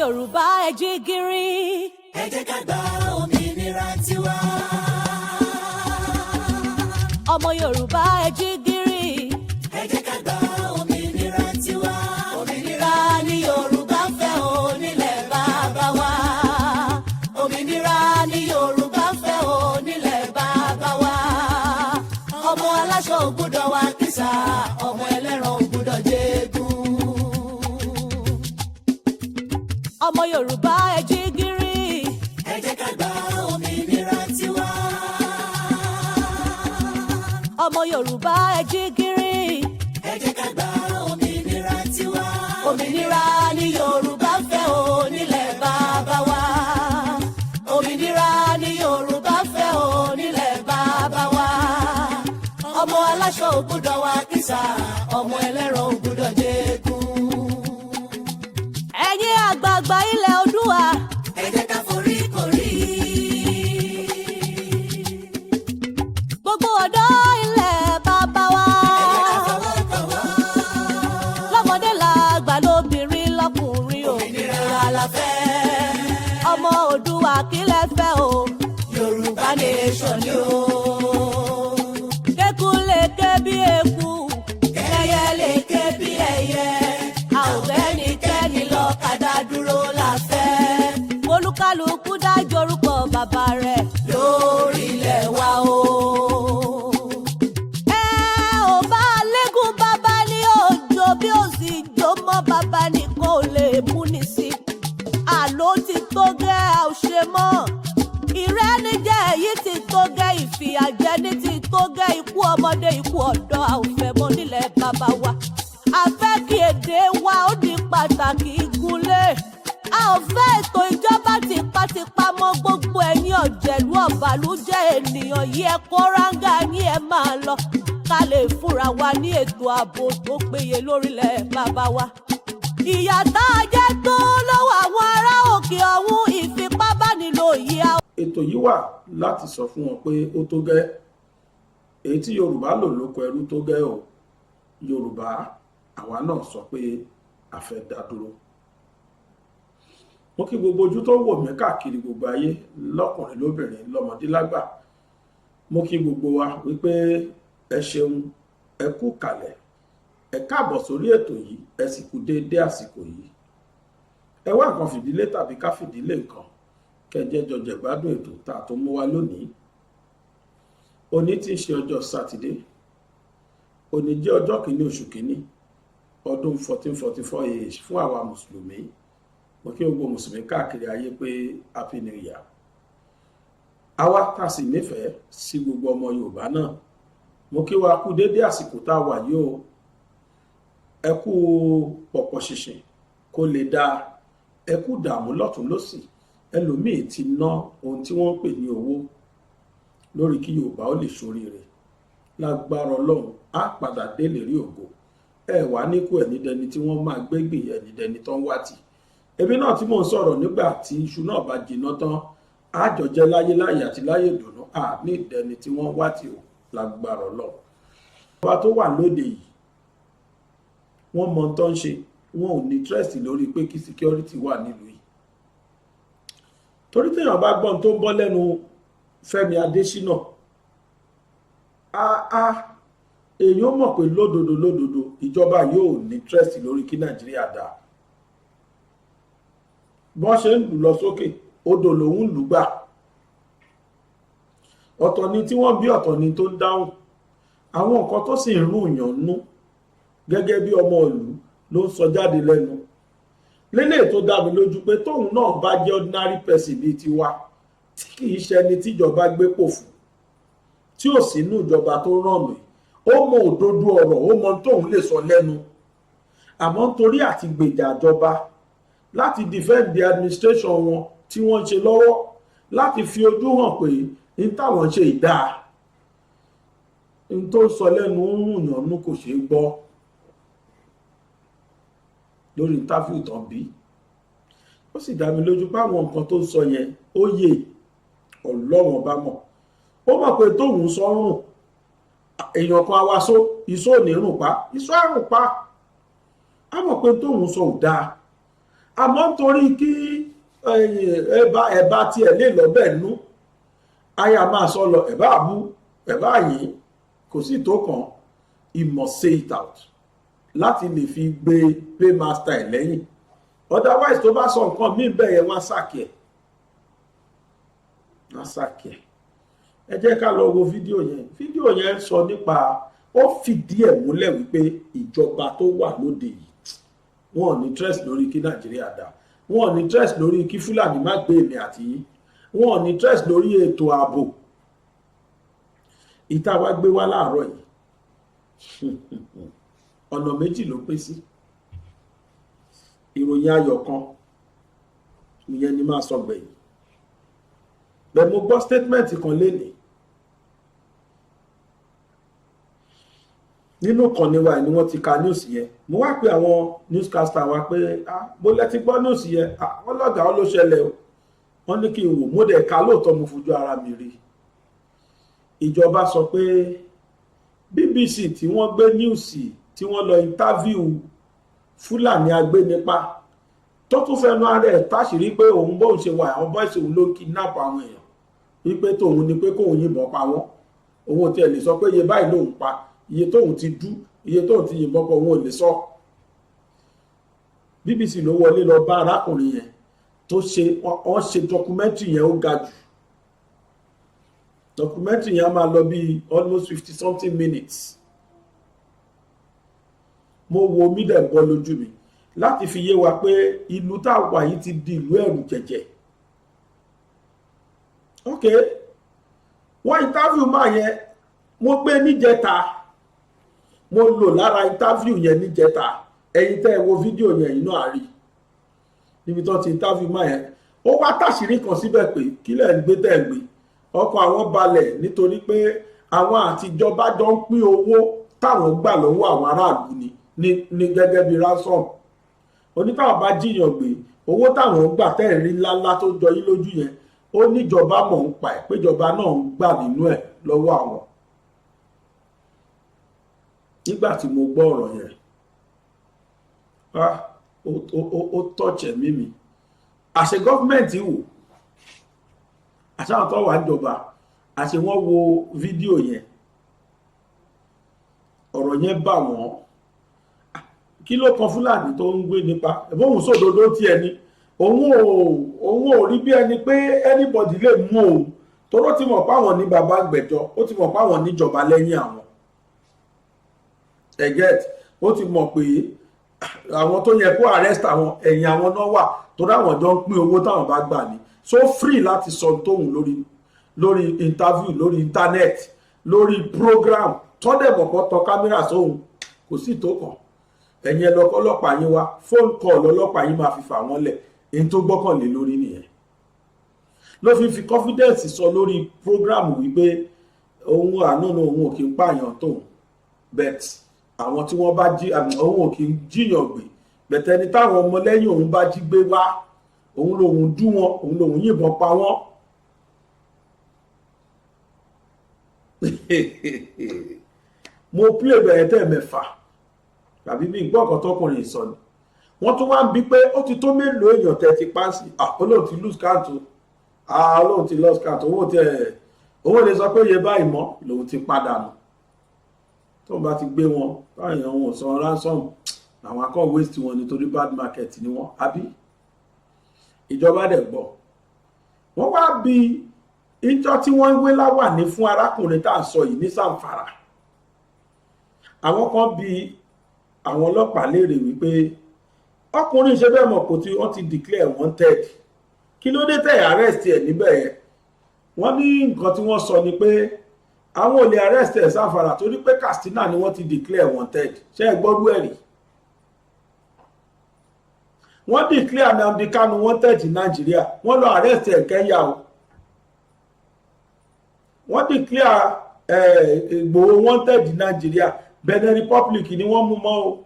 Yorùbá, ẹ jí gìrì. Ẹ jẹ́ ká gba òmìnira tiwa. Ọmọ Yorùbá, ẹ jí gìrì. Ẹ jẹ́ ká gba òmìnira tiwa. Òmìnira ni Yorùbá fẹ́ o nílẹ̀ bàbá wa. Òmìnira ni Yorùbá fẹ́ o nílẹ̀ bàbá wa. Ọmọ aláṣọ ò gbọ́dọ̀ wọ àkísà, ọmọ ẹlẹ́ran ò gbọ́dọ̀ jẹ́gún. Ọmọ Yorùbá, ẹ jí gìrì. Ẹ jẹ́ ká gba òmìnira tiwa. Ọmọ Yorùbá, ẹ jí gìrì. Ẹ jẹ́ ká gba òmìnira tiwa. Òmìnira ni Yorùbá fẹ́ o nílẹ̀ bàbá wa. Òmìnira ni Yorùbá fẹ́ o nílẹ̀ bàbá wa. Ọmọ aláṣọ ò gbọ́dọ̀ wọ àkísà, ọmọ ẹlẹ́ran ò gbọ́dọ̀ jẹ́gún. Ẹ̀yin àgbààgbà ilẹ̀ Oòduà. Ẹ jẹ́ ká forí korí. Gbogbo ọ̀dọ́ ilẹ̀ bàbá wa. Ẹ jẹ́ ká fọwọ́ tọwọ́. Lọ́mọdé làgbà, lóbìnrin lọ́kùnrin o. Òmìnira la fẹ́. Ọmọ Oòduà, kí lẹ fẹ́ o? Yorùbá nation ni o. Kéku lè ké bí eku. Kẹ́yẹ lè ké bí ẹyẹ. A ò bẹ́nikẹ́ni lọ ká dá dúró la fẹ́. Olúkálukú dájọ́ orúkọ bàbá rẹ̀. Lórí ilẹ̀ wa o. Ẹ ò bá lẹ́gùn bàbá ní òjò, bí ó sì jó mọ́ bàbá nìkan ò lè mú ní sí. Àló ti tó gẹ́, a ò ṣe mọ́. Ìrẹ́nijẹ́ èyí ti tó gẹ́, ìfìyàjẹni ti tó gẹ́, ikú ọmọdé, ikú ọ̀dọ́, a ò fẹ́ mọ́ nílẹ̀ bàbá wa. A fẹ́ kí èdè wa ó di pàtàkì gúnlé. A ò fẹ́ ètò ìjọba tipátipá mọ́. Gbogbo ẹ̀yin ọ̀jẹ̀lú ọ̀bàlújẹ́ ènìyàn yìí, ẹ kó ráńgà yín, ẹ máa lọ, ká lè fúnra wa ní ètò ààbò tó péye lórílẹ̀ bàbá wa. Ìyà tá a jẹ́ tó lọ́wọ́ àwọn ará òkè ọ̀hún, ìfipábánilò yìí a Ètò yìí wà láti sọ fún wọn pé ó tó gẹ́. Èyí tí Yorùbá lò lóko ẹrú tó gẹ́ o. Yorùbá, àwa náà sọ pé a fẹ́ dá dúró. Mo kí gbogbo ojú tó wò mí káàkiri gbogbo ayé, lọ́kùnrin, lóbìnrin, lọ́mọdé, lágbà. Mo kí gbogbo wa wípé ẹ ṣeun, ẹ kú kalẹ̀, ẹ káàbọ̀ sórí ètò yìí, ẹ sì kú déédéé àsìkò yìí. Ẹ wá nǹkan fìdílé tàbí ká fìdílé nǹkan kẹjẹ jọjẹ gbádùn ètò tá a tó mú wá lónìí. Òní tí ń ṣe ọjọ́ Sátidé, òní jẹ́ ọjọ́ kìíní oṣù kìíní ọdún 1444 AH fún àwa mùsùlùmí. Mo kí gbogbo mùsùlùmí káàkiri ayé pé happy new year. Àwa tá a sì nífẹ̀ẹ́ sí gbogbo ọmọ Yorùbá náà, mo kí wa kú déédéé àsìkò tá a wà yìí o. Ẹ kú pọ̀pọ̀ ṣìnṣìn kó lè dáa, ẹ kú dààmú lọ́tún lọ́sì. Ẹlòmíì ti ná ohun tí wọ́n ń pè ní owó lórí kí Yorùbá ó lè ṣoríire. Lágbára Ọlọ́run, á padà délé rí ògo. Ẹ wà níkù ẹ ní dẹni tí wọ́n máa gbé gbìn, ẹ ní dẹni tó ń wá tì. Èmi náà tí mò ń sọ̀rọ̀, nígbà tí iṣu náà bá jiná tán, àjọjẹ láyé láyé àti láyé ìdùnnú, à ní ìdẹni tí wọ́n wá tì ó lágbára Ọlọ́run. Ọba tó wà lóde yìí, wọ́n mọ ohun tó ń ṣe. Wọn ò ní interest lórí pé kí security wà nílùú yìí, torí téèyàn bá gbọ́n tó ń bọ́ lẹ́nu Fẹ́mi Adésínà, á èèyàn mọ̀ pé lódodo lódodo, ìjọba yóò ní interest lórí kí Nàìjíríà dáa. Bọ́n ṣe ń lù lọ sókè odò lòun lù gbà. Ọ̀tọ̀ ni tí wọ́n bí, ọ̀tọ̀ ni tó ń dáhùn. Àwọn nǹkan tó sì ń rún yàn nú gẹ́gẹ́ bí ọmọ ìlú ló ń sọ jáde lẹ́nu lélẹ̀, tó dá mi lójú pé tóun náà bá jẹ́ ordinary person bíi tiwa, tí kì í ṣẹni tíjọba gbé pò fún, tí ò sínú ìjọba tó ràn mí, ó mọ òdodo ọ̀rọ̀, ó mọ tóun lè sọ lẹ́nu. Àmọ́ nítorí àti gbèjà ìjọba, láti defend the administration wọn tí wọ́n ń ṣe lọ́wọ́, láti fi ojú hàn pé ní táwọn ń ṣe ìdáa, n tó sọ lẹ́nu ń rùn yàn nú, kò ṣeé gbọ́ lórí interview tán bí. Ó sì dá mi lójú pé àwọn nǹkan tó ń sọ yẹn, ó yè Ọlọ́wọ́n bá mọ̀. Ó mọ̀ pé tóun sọ rùn. Èèyàn kan awaso iṣó ò ní rùn pa, iṣó àrùn pa. Á mọ̀ pé tóun sọ ò dáa. Àmọ́ nítorí kí ẹ̀bá tiẹ̀ lè lọ́bẹ̀ nú, aya máa sọ lọ, ẹ̀bá àbú, ẹ̀bá yìí, kò sí tó kàn. He must say it out láti lè fi gbé paymaster ẹ̀ lẹ́yìn. Otherwise, tó bá sọ nǹkan míì bẹ́ẹ̀ yẹn, wọ́n á sack ẹ̀, wọ́n á sack ẹ̀. Ẹ jẹ́ ká lọ wo fídíò yẹn. Fídíò yẹn sọ nípa, ó fìdí ẹ̀ múlẹ̀ wípé ìjọba tó wà lóde yìí, wọn ò ní interest lórí kí Nàìjíríà dá, wọn ò ní interest lórí kí Fúlàní má gbé èmi àti yín, wọn ò ní interest lórí ètò ààbò. Ìta wa gbé wá láàárọ̀ yìí, ọ̀nà méjì ló pín sí. Ìròyìn ayọ̀ kan, ìyẹn ni máa sọ gbẹ̀yìn bẹ́ẹ̀. Mo gbọ́ statement kan lénìí nínú ìkànnì wa ni wọ́n ti ka news yẹn. Mo wá pe àwọn newscaster wa pé, "Ah, bó lẹ ti gbọ́ news yẹn?" "Ah, wọ́n lọ́gàá ó ló ṣẹlẹ̀ o." Wọ́n ní kí n wò. Mo dẹ̀ ká lóòótọ́, mo fojú ara mi rí. Ìjọba sọ pé BBC tí wọ́n gbé news, tí wọ́n lọ interview Fúlàní agbénipa tó tún fẹnu ara ẹ̀ táṣìírí pé òun bóun ṣe wà, àwọn boys òun ló ń kidnap àwọn èèyàn, wípé tòun ni pé kóun yìnbọn pa wọ́n. Òun ò tiẹ̀ lè sọ pé iye báyìí lòun pa, iye tóun ti dú, iye tóun ti yìnbọn pa, òun ò lè sọ. BBC ló wọlé lọ bá arákùnrin yẹn tó ṣe, wọ́n ṣe documentary yẹn. Ó ga jù. Documentary yẹn á máa lọ bí almost 50 something minutes. Mo wo, omi dẹ̀ bọ́ lójú mi, láti fi yé wa pé ìlú tá a wà yìí ti di ìlú ẹ̀rù jẹ̀jẹ̀. Ok, wọ́n interview máa yẹn, mo gbé níjẹta, mo lò lára interview yẹn níjẹta. Ẹ̀yin tẹ́ ẹ wo fídíò yẹn, yìí náà rí níbi tó ti interview máa yẹn. Ó wá tàṣírí kan síbẹ̀ pé kílẹ̀ ń gbé tẹ̀ ń gbé ọkọ̀ àwọn balẹ̀, nítorí pé àwọn àtijọba jọ ń pín owó táwọn gbà lọ́wọ́ àwọn aráàlú ni ní gẹ́gẹ́ bí ransom. Onítàwọn bá jíyàn gbé, owó táwọn gbà tẹ́ẹ̀rí ńláńlá tó jọ yín lójú yẹn, ó níjọba mọ̀ ń pa ẹ̀, péjọba náà ń gbà nínú ẹ̀ lọ́wọ́ àwọn. Nígbà tí mo gbọ́ ọ̀rọ̀ yẹn, ah, ó touch ẹ̀mí mi. Àṣẹ government wò, àṣẹ àwọn tó wà níjọba, àṣẹ wọ́n wo fídíò yẹn, ọ̀rọ̀ yẹn bà wọ́n. Kí ló kan Fúlàní tó ń gbé nípa ẹ̀bọ́n sódodo tiẹ̀ ni? Òun ò rí bí ẹni pé anybody lè mú òun, toró ti mọ̀ páwọn ní bàbá gbẹ̀jọ́, ó ti mọ̀ páwọn níjọba lẹ́yìn àwọn ẹ̀gẹ́t, ó ti mọ̀ pé àwọn tó yẹ kó arrest àwọn, ẹ̀yìn àwọn náà wà, torí àwọn jọ ń pín owó táwọn bá gbà ní. So free láti sọ tóun lórí interview, lórí internet, lórí program tọ́dẹ̀ mọ̀pọ̀ tọ kámẹ́rà sóhun, kò sí tó kàn. Ẹ̀yin ẹ lọ kọ́ ọlọ́pàá yín wá, phone call ọlọ́pàá yín máa fi fà wọ́n lẹ̀. Èyí tó gbọ́kànlé lórí nìyẹn ló fi confidence sọ lórí program wípé òun àánú òun ò kí ń pààyàn tóun, but àwọn tí wọ́n bá jí, òun ò kí ń jíyàn gbé, but ẹni táwọn ọmọlẹ́yìn òun bá jí gbé wá, òun lòun dú wọn, òun lòun yìnbọn pa wọ́n. Mo play bẹ̀rẹ̀ tẹ̀ mẹ́fà tàbí bí gbọ́ ọ̀kan tọkùnrin sọ ni. Wọ́n tún wá ń bi pé ó ti tó mélòó èèyàn tẹ́ ti pa sí. Olóhùn ti lose count o, olóhùn ti lost count. Owó tẹ owó lè sọ pé iye báyìí mọ́ lòun ti padà nù. Tóun bá ti gbé wọn, táwọn èèyàn wọn ò san ransom, àwọn akọ́ waste wọn nítorí bad market ni wọ́n. Àbí ìjọba dẹ̀ gbọ́. Wọ́n wá bí ìjọ tí wọ́n ń wé láwàní fún arákùnrin tá à ń sọ yìí ní Zamfara. Àwọn kan bi àwọn ọlọ́pàá léèrè wípé ọkùnrin ṣe bẹ́ẹ̀ mọ̀ kò tí wọ́n ti declare wanted, kí ló dé tẹ̀ arrest ẹ̀ níbẹ̀ yẹn? Wọ́n ní nǹkan tí wọ́n sọ ni pé àwọn ò lè arrest ẹ̀ Zamfara torí pé Katsina ni wọ́n ti declare wanted. Ṣé ẹ gbọ́rú ẹ̀ rí? Wọ́n declare Nnamdi Kanu wanted ní Nàìjíríà, wọ́n lọ arrest ẹ̀ Kenya o. Wọ́n declare Ìgbòho wanted ní Nàìjíríà, Benin Republic ni wọ́n mú mọ́ o.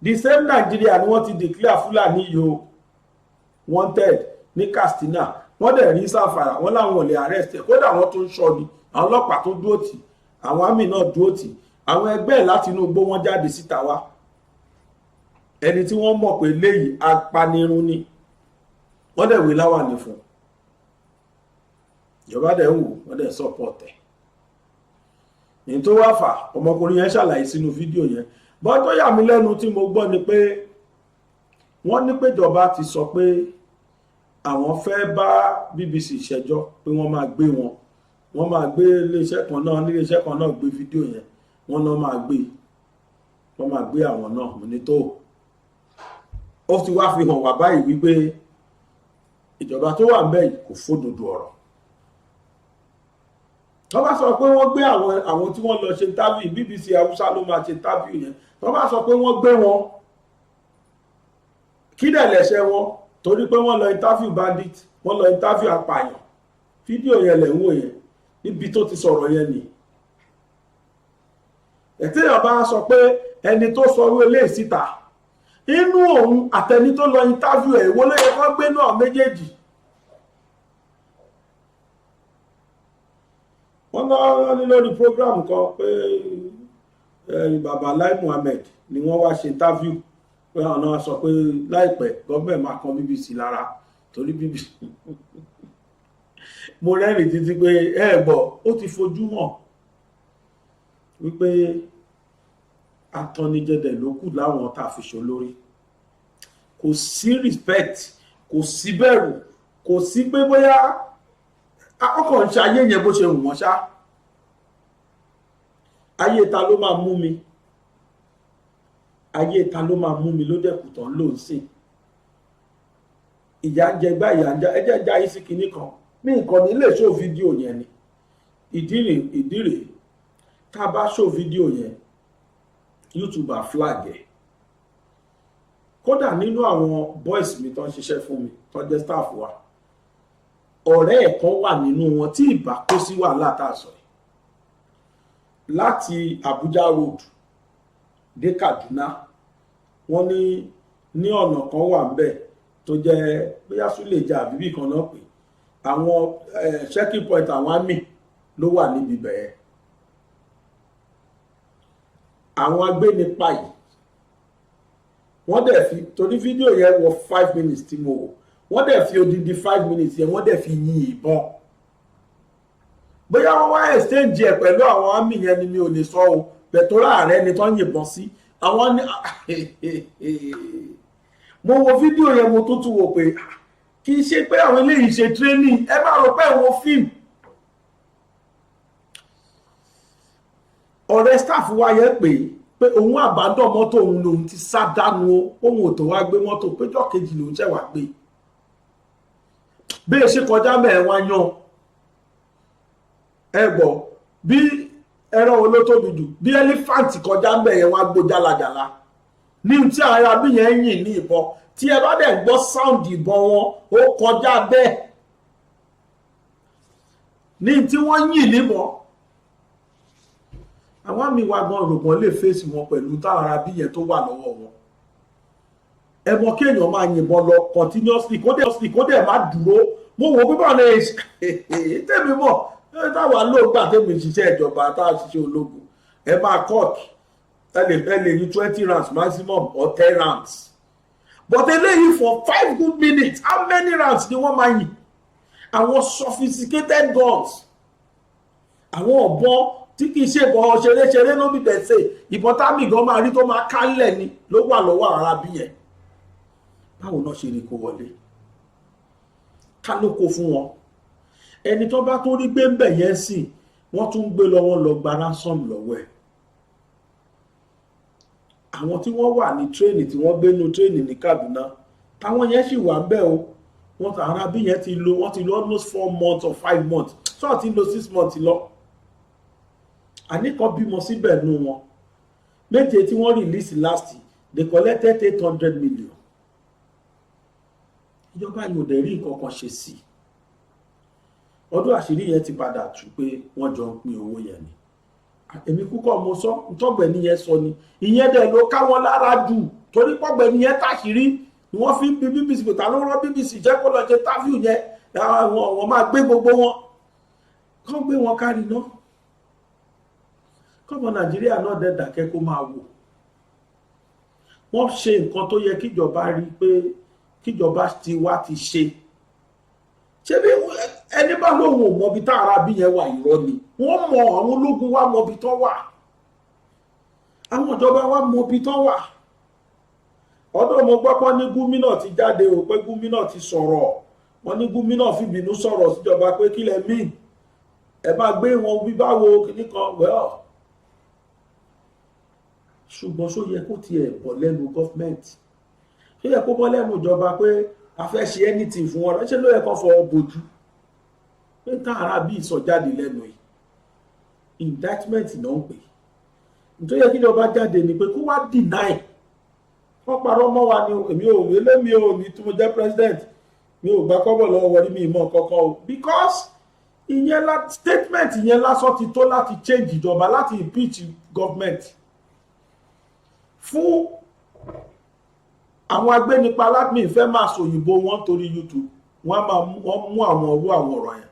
The same Nigeria ni wọ́n ti declare Fúlàní yìí o wanted ní Katsina, wọ́n dẹ̀ rí Zamfara, wọ́n láwọn ò lè arrest ẹ̀. Kódà wọ́n tún ń ṣọ́ ni, àwọn ọlọ́pàá tó dúró tì, àwọn army náà dúró tì, àwọn ẹgbẹ́ ẹ̀ láti inú igbó wọn jáde síta wá. Ẹni tí wọ́n mọ̀ pé léyìí apanirun ni, wọ́n dẹ̀ wé láwàní fún. Ìjọba dẹ̀ ń wò, wọ́n dẹ̀ support ẹ̀ ní tó wá fà. Ọmọkùnrin yẹn ṣàlàyé sínú fídíò yẹn bọ́. Tó yà mí lẹ́nu tí mo gbọ́ ni pé wọ́n ní pé ìjọba ti sọ pé àwọn fẹ́ bá BBC ṣẹjọ́, pé wọ́n máa gbé wọn, wọ́n máa gbé iléeṣẹ́ kan náà, iléeṣẹ́ kan náà gbé fídíò yẹn, wọ́n náà máa gbé, wọ́n máa gbé àwọn náà. Mo ní tó, ó ti wá fi hàn wá báyìí wípé ìjọba tó wà ńbẹ̀ yìí kò fódodo ọ̀rọ̀. Tó bá sọ pé wọ́n gbé àwọn tí wọ́n lọ ṣe interview, BBC Haúsá ló máa ṣe interview yẹn, tó bá sọ pé wọ́n gbé wọn, kí dẹ̀ lẹ̀ṣẹ̀ wọn? Torí pé wọ́n lọ interview bandit, wọ́n lọ interview apààyàn. Fídíò yẹn lẹ̀ ń wò yẹn, níbi tó ti sọ̀rọ̀ yẹn nì. Ẹ̀tẹ́yàn bá sọ pé ẹni tó sọ orú eléyìí síta, inú òun àtẹni tó lọ interview ẹ̀, èwo ló yẹ kó gbé náà méjèèjì? Wọ́n lọ ní lórí program kan pé bàbá Lai Muhammed ni wọ́n wá ṣe interview, pé àwọn náà sọ pé láìpẹ́ gọ́ọ̀mẹ̀ máa kan BBC lára torí BBC. Mo rẹ́rìn títí pé ẹ gbọ́, ó ti fojú hàn wípé atọ́nijẹ́dẹ̀ ló kù láwọn tá a fi ṣolórí. Kò sí respect, kò sí bẹ̀rù, kò sí pé bóyá ọkọ̀ ń ṣe ayé yẹn bó ṣe wù wọ́n ṣá. Ayé ta ló máa mú mi? Ayé ta ló máa mú mi ló dẹ̀kù tán ló ń sìn. Ìyà ń jẹ gbá, ìyà ń jẹ. Ẹ jẹ́ já yín sí kinní kan ní nǹkan ní lè ṣó fídíò yẹn ni. Ìdí rèé, tá a bá ṣó fídíò yẹn, YouTube á flag ẹ̀. Kódà nínú àwọn boys mi tó ń ṣiṣẹ́ fún mi, tó jẹ́ staff wa, ọ̀rẹ́ ẹ̀ kan wà nínú wọn tí ìbá kó sí wàhálà tá a sọ yìí. Láti Abuja Road dé Kaduna, wọ́n ní ọ̀nà kan wà ńbẹ̀ tó jẹ́ bóyá Suleja àbíbí kan náà, pé àwọn checking point àwọn army ló wà níbi bẹ́ẹ̀. Àwọn agbénipa yìí, wọ́n dẹ̀ fi, torí fídíò yẹn wọ 5 minutes tí mo wò, wọ́n dẹ̀ fi odidi 5 minutes yẹn, wọ́n dẹ̀ fi yin ìbọn. Bóyá wọ́n wá exchange ẹ̀ pẹ̀lú àwọn army yẹn ni mi ò lè sọ o. Bẹ̀tọ́rọ̀ ààrẹ ni tó ń yìnbọn sí àwọn ní. Mo wo fídíò yẹn, mo tún tún wò pé kì í ṣe pé àwọn eléyìí ṣe training. Ẹ má rò pé wo fíìmù. Ọ̀rẹ́ staff wa yẹn pé pé òun àbádọ́ mọ́tò òun lòun ti sá dànù o, òun ò tó wá gbé mọ́tò, péjọ kejì lòun ṣẹ̀ wá gbé. Bí e ṣe kọjá mẹ́ẹ̀ wá yan ẹ gbọ́, bí ẹran wo ló tóbi jù? Bí elephant kọjá ń bẹ̀ yẹn, wá gbó jálajàla ní tí ara bí yẹn ń yìn ní ìbọn. Tí ẹ bá dẹ̀ gbọ́ sound ìbọn wọn, ó kọjá bẹ́ẹ̀ ní tí wọ́n yìn níbọn. Àwọn àmì wa gan rògbọ́n lè fèsì wọn pẹ̀lú táwọn ará bí yẹn tó wà lọ́wọ́ wọn. Ẹ mọ kí èèyàn máa yìnbọn lọ continuously, kó dẹ̀ má dúró. Mo wò ó bí lè tèmi mọ̀ táwa ló gbà tèmi ṣiṣẹ́ ìjọba, tá a ṣiṣẹ́ ológun, ẹ máa cock, ẹ lè ní 20 rounds maximum or 10 rounds, but eléyìí, for 5 good minutes, how many rounds ni wọ́n máa yìn? Àwọn sophisticated guns, àwọn ọ̀bọ̀n tí kì í ṣe ìbọn ṣeréṣeré ló bí tẹ̀sẹ̀, ìbọn támì gan máa rí tó máa kálẹ̀ ni ló wà lọ́wọ́ ara bí yẹn. Báwo náà ṣe rí kó wọlé? Ká ló kó fún wọn? Ẹni tó bá tún rí gbé ń bẹ̀ yẹn sì, wọ́n tún gbé lọ, wọ́n lọ gba ransom lọ́wọ́ ẹ̀. Àwọn tí wọ́n wà ní train, tí wọ́n gbé nu train ní Kaduna, táwọn yẹn sì wà ń bẹ̀ o. Wọ́n ara bí yẹn ti lò, wọ́n ti lò almost 4 months or 5 months, sọ́ọ̀ ti lò 6 months lọ. Àníkan bímọ síbẹ̀ nù wọn. Méje tí wọ́n release last, they collected 800 million. Ìjọba yóò dẹ̀ rí nǹkan kan ṣe sí i. Ọdún àṣírí yẹn ti padà tú pé wọ́n jọ ń pín owó yẹn ni. Èmi kúkọ́ mo sọ, ntọ́gbẹ̀ni yẹn sọ ni. Ìyẹn dẹ̀ ló ká wọn lára jù, torí pọ́gbẹ́ni yẹn tàṣírí ni wọ́n fi ń bi BBC pé ta ló rán BBC jẹ́ kó lọ ṣe interview yẹn. Wọ́n máa gbé gbogbo wọn, kán gbé wọn kárí náà, kọ́mọ Nàìjíríà náà dẹ̀ dákẹ́ kó máa wò. Wọ́n ṣe nǹkan tó yẹ kíjọba rí pé kíjọba ti wá ti ṣe. Ṣé bí ẹni bá lóun ò mọbi tá ara bí yẹn wà, irọ́ ni. Wọ́n mọ, àwọn ológun wa mọbi tó wà, àwọn ìjọba wa mọbi tó wà. Ọdún mo gbọ́ pọ́n ní gómìnà ti jáde o, pé gómìnà ti sọ̀rọ̀. Wọ́n ní gómìnà fìbínú sọ̀rọ̀ síjọba pé kílẹ̀ míì ẹ bá gbé wọn bí báwo kìíní kan. Well, ṣùgbọ́n ṣó yẹ kó tiẹ̀ bọ̀ lẹ́nu government? Ṣó yẹ kó bọ́ lẹ́nu ìjọba pé a fẹ́ ṣe anything fún wọn? Ṣé ló yẹ kó fọwọ́ bojú pé táàrà bí ìsọjáde lẹ́nu yìí, indictment náà ń pè? Nítorí yẹ kí ìjọba jáde ni pé kó wá deny. Wọ́n parọ́ mọ́ wa ni. Èmi ò elémi ò ní tí mo jẹ́ president, mi ò gbà kọ́bọ̀ lọ́wọ́ wọlé, mi ìmọ̀ kankan o, because ìyẹn la statement yẹn lásán ti tó láti change ìjọba, láti impeach government. Fún àwọn agbénipa aládùn ìfẹ́ máa sòyìnbó wọn torí YouTube, wọ́n máa wọ́n mú àwọn ọrú àwọn ọ̀rọ̀ yẹn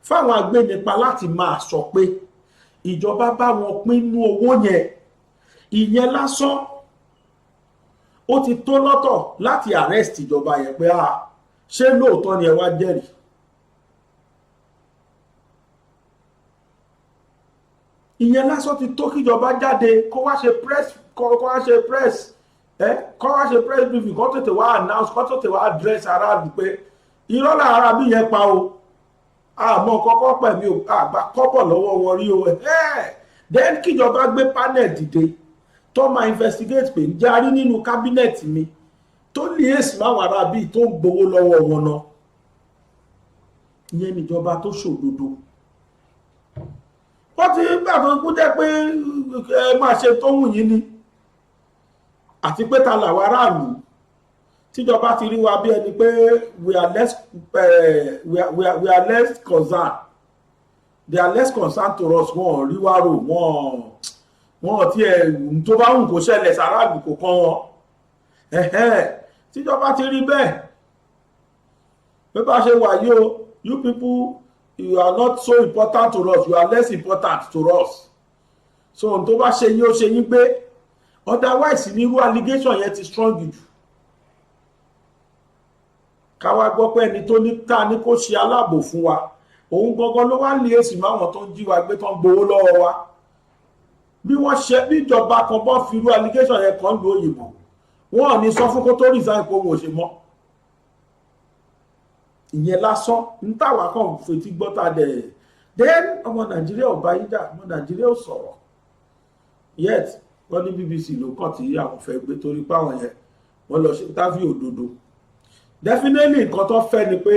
fáwọn agbénipa láti máa sọ pé ìjọba bá wọn pínú owó yẹn. Ìyẹn lásán ó ti tó lọ́tọ̀ láti arrest ìjọba yẹn pé, ah, ṣé lóòótọ́ ni? Ẹ wá jẹ́rìí. Ìyẹn lásán ti tó kíjọba jáde kó wá ṣe press briefing, kó tètè wá announce, kó tètè wá address aráàlú pé irọ́ làárá bí yẹn pa o, àmọ́ kọ́kọ́ pẹ̀mí o, àgbà kọ́bọ̀ lọ́wọ́ wọn rí o. Then kíjọba gbé panel dìde tó máa investigate pé ǹjẹ́ a rí nínú cabinet mi tó liaise máwọn ará bíi tó ń gbowó lọ́wọ́ wọn náà. Ìyẹn níjọba tó ṣòdodo. Wọ́n ti gbà tó kú jẹ́ pé ẹ máa ṣe tó wù yín ni, àti pé ta làwọn aráàlú tíjọba ti rí wa bí ẹni pé we are less concerned, they are less concerned to us. Wọn rí wa rò, wọn tí ẹ tó bá wù kó ṣẹlẹ̀ sàráàlú kò kàn wọn. Tíjọba ti rí bẹ́ẹ̀ pé bá ṣe wà yìí o, you people, you are not so important to us, you are less important to us, so ohun tó bá ṣe yín, ó ṣe yín gbé. Otherwise, ní irú allegation yẹn ti strong jù, káwá gbọ́ pé ẹni tó ní ta ní kó ṣe aláàbò fún wa, òun gangan ló wá ń lé èsì máwọn tó ń jí wa gbé, tó ń gbowó lọ́wọ́ wa. Bí wọ́n ṣe bíjọba kan bọ́ fi irú allegation yẹn kan lu òyìnbó, wọn ò ní sọ fún kó tó resign kó wọn ò ṣe mọ́. Ìyẹn lásán ń tàwa kàn fetí gbọ́ tá a dẹ̀. Then ọmọ Nàìjíríà ò bá yín jà, ọmọ Nàìjíríà ò sọ̀rọ̀ yet. Wọ́n ní BBC ló kàn tí àwọn fẹ́ gbé torí pé àwọn yẹn wọ́n lọ ṣe interview òdodo. Definitely, nǹkan tó fẹ́ ni pé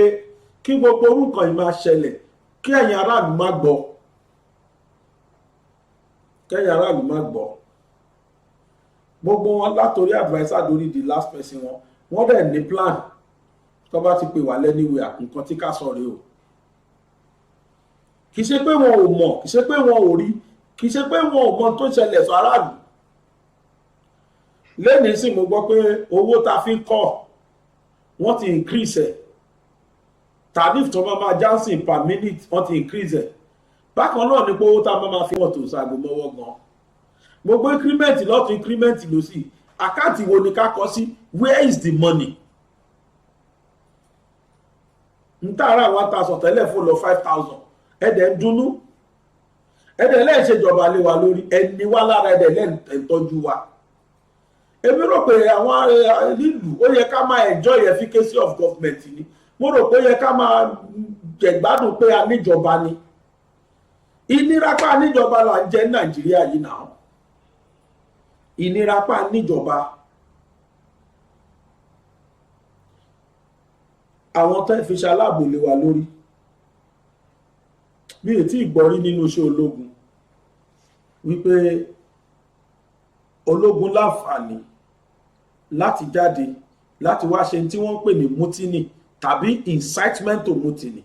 kí gbogbo orúkọ yìí máa ṣẹlẹ̀, kí ẹ̀yin aráàlú má gbọ́, kẹ́yìn aráàlú má gbọ́. Gbogbo wọn látòrí adviser lórí the last person wọn, wọ́n dẹ̀ ní plan. Tó bá ti pè wá lẹ́niwẹ̀, nǹkan tí ká sọ rèé o. Kì í ṣe pé wọn ò mọ̀, kì í ṣe pé wọn ò rí, kì í ṣe pé wọn ò mọ tó ṣẹlẹ̀ sọ aráàlú. Lẹ́nìí sì mo gbọ́ pé owó tá a fi ń kọ́, wọ́n ti increase ẹ̀. Tariff tó máa máa johnson per minute, wọ́n ti increase ẹ̀. Bákan náà ni pé owó tá a máa máa fi wọ́n tó ṣaago mọ́wọ́ gan. Gbogbo increment lọ́tún, increment lósì, account wo ni ká kọ sí? Where is the money? N tààrà 1,000 tẹ́lẹ̀ fún lọ 5,000. Ẹ̀dẹ̀ ń dunnú, ẹ̀dẹ̀ lẹ́ẹ̀ ṣèjọba lé wa lórí, ẹni wá lára, ẹ̀dẹ̀ lẹ́ẹ̀ ń tọ́jú wa. Èmi rò pé àwọn nílùú, ó yẹ ká máa enjoy efficacy of government ni. Mo rò pé ó yẹ ká máa jẹ̀gbádùn pé a níjọba ni. Ìnira pa níjọba là ń jẹ ní Nàìjíríà yìí náà. Ìnira pa níjọba. Àwọn tó ń fi ṣaláàbò lé wa lórí, mi ò tí ì gbọ́ rí nínú iṣẹ́ ológun wípé ológun láǹfààní láti jáde láti wá ṣe tí wọ́n ń pè ní mutiny tàbí incitement to mutiny.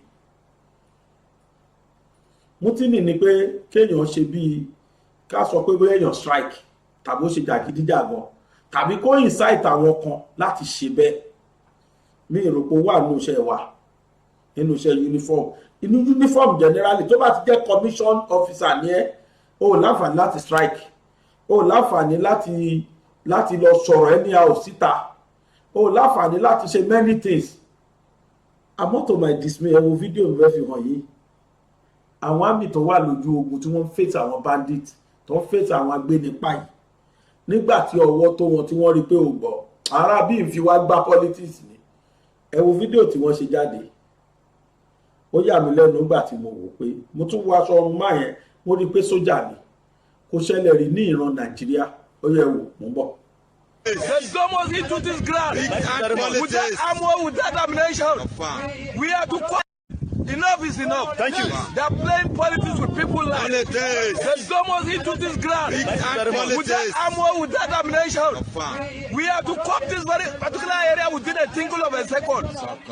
Mutiny ni pé kéèyàn ṣe bíi ká sọ pé bóyá èèyàn strike tàbí ó ṣe jàgídíjàgan tàbí kó incite àwọn kan láti ṣe bẹ́ẹ̀. Mi ìròpó wà nínú iṣẹ́ wa, nínú iṣẹ́ uniform, inú uniform generally. Tó bá ti jẹ́ commission officer ní ẹ́, o ò láǹfààní láti strike, o ò láǹfààní láti Láti lọ sọ̀rọ̀ anyhow síta, o láǹfààní láti ṣe many things. Àmọ́ to my dismay, ẹ wo fídíò mi fẹ́ fi hàn yìí, àwọn army tó wà lójú ogun tí wọ́n ń face àwọn bandit, tó ń face àwọn agbénipa yìí, nígbà tí ọwọ́ tó wọn, tí wọ́n rí pé ò gbọ́ ará bí n fi wá gbá politics ni. Ẹ wo fídíò tí wọ́n ṣe jáde. Ó yà mí lẹ́nu nígbà tí mo wò pé mo tún wọ aṣọ ọrùn máa yẹn, mo rí i pé sójà ni. Kò ṣẹlẹ̀ rí ní ìran Nàìjíríà. Ó yẹ wò, mò ń bọ̀. They dump us into this ground with that armor, with that ammunition. We are to Enough is enough. Thank you. They are playing politics with people life. Politics. They dump us into this ground with that armor, with that ammunition. We have to cop this very particular area within a tinkle of a second.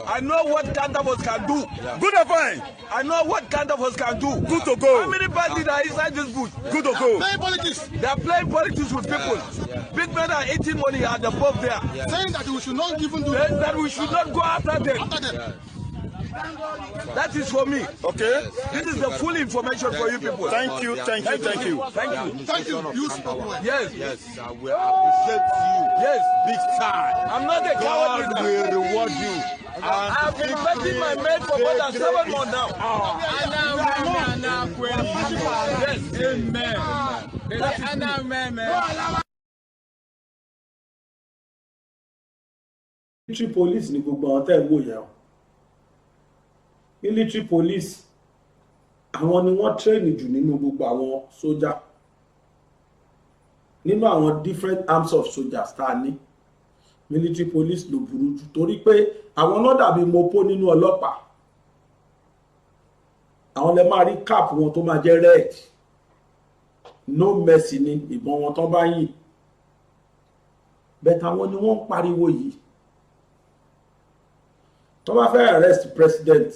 I know what counterforce can do. Good and fine. I know what counterforce can do. Good to go. How many bandits are inside this bush? Good to go. Playing politics. They are playing politics with people. Big men are eating money at the pub there. Saying that we should not even do That we should not go after them. After them. That is for me. Okay. This is the full information for you people. Thank you. Thank you. Thank you. Thank you. Thank you. You spoke well. Yes. Yes, I will appreciate you. Yes. Big time. I'm not a coward God leader. will reward you. I've been fighting my men for more than 7 months now. Yes. Amen. Amen. Military police ni gbogbo àwọn tẹ́ ń wò yẹn o. Military police, àwọn ni wọ́n train jù nínú gbogbo àwọn sójà, nínú àwọn different arms of soldiers tá a ní. Military police ló burú jù, torí pé àwọn náà dàbí mopo nínú ọlọ́pàá. Àwọn lè máa rí cap wọn tó máa jẹ́ red. No mercy ni ìbọn wọn tán bá yìn bẹ́ẹ̀. Àwọn ni wọ́n ń pariwo yìí. Tó bá fẹ́ arrest president,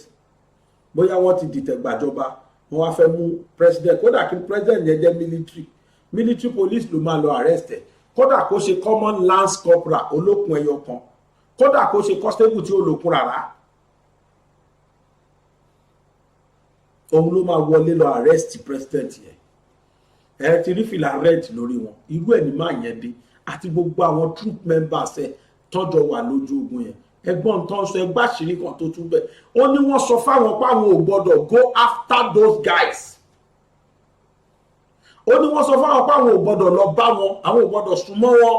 bóyá wọ́n ti dìtẹ̀ gbàjọba, wọ́n wá fẹ́ mú president, kódà kí president yẹn jẹ́ military, military police ló máa lọ arrest ẹ̀. Kódà kó ṣe common lance corporal olókun ẹyọ kan, kódà kó ṣe constable tí ó lókun rárá, òun ló máa wọlé lọ arrest president yẹn. Ẹ ti rí fìlà red lórí wọn. Irú ẹ̀ ní máa yẹn dé àti gbogbo àwọn troop members ẹ̀ tọ́jọ́ wà lójú ogun yẹn. Ẹgbọ́n tó ń sọ, ẹgbẹ́ àṣírí kan tó tún bẹ̀, ó ní wọ́n sọ fáwọn páwọn ò gbọ́dọ̀ go after those guys. Ó ní wọ́n sọ fáwọn páwọn ò gbọ́dọ̀ lọ bá wọn, àwọn ò gbọ́dọ̀ súnmọ́ wọn.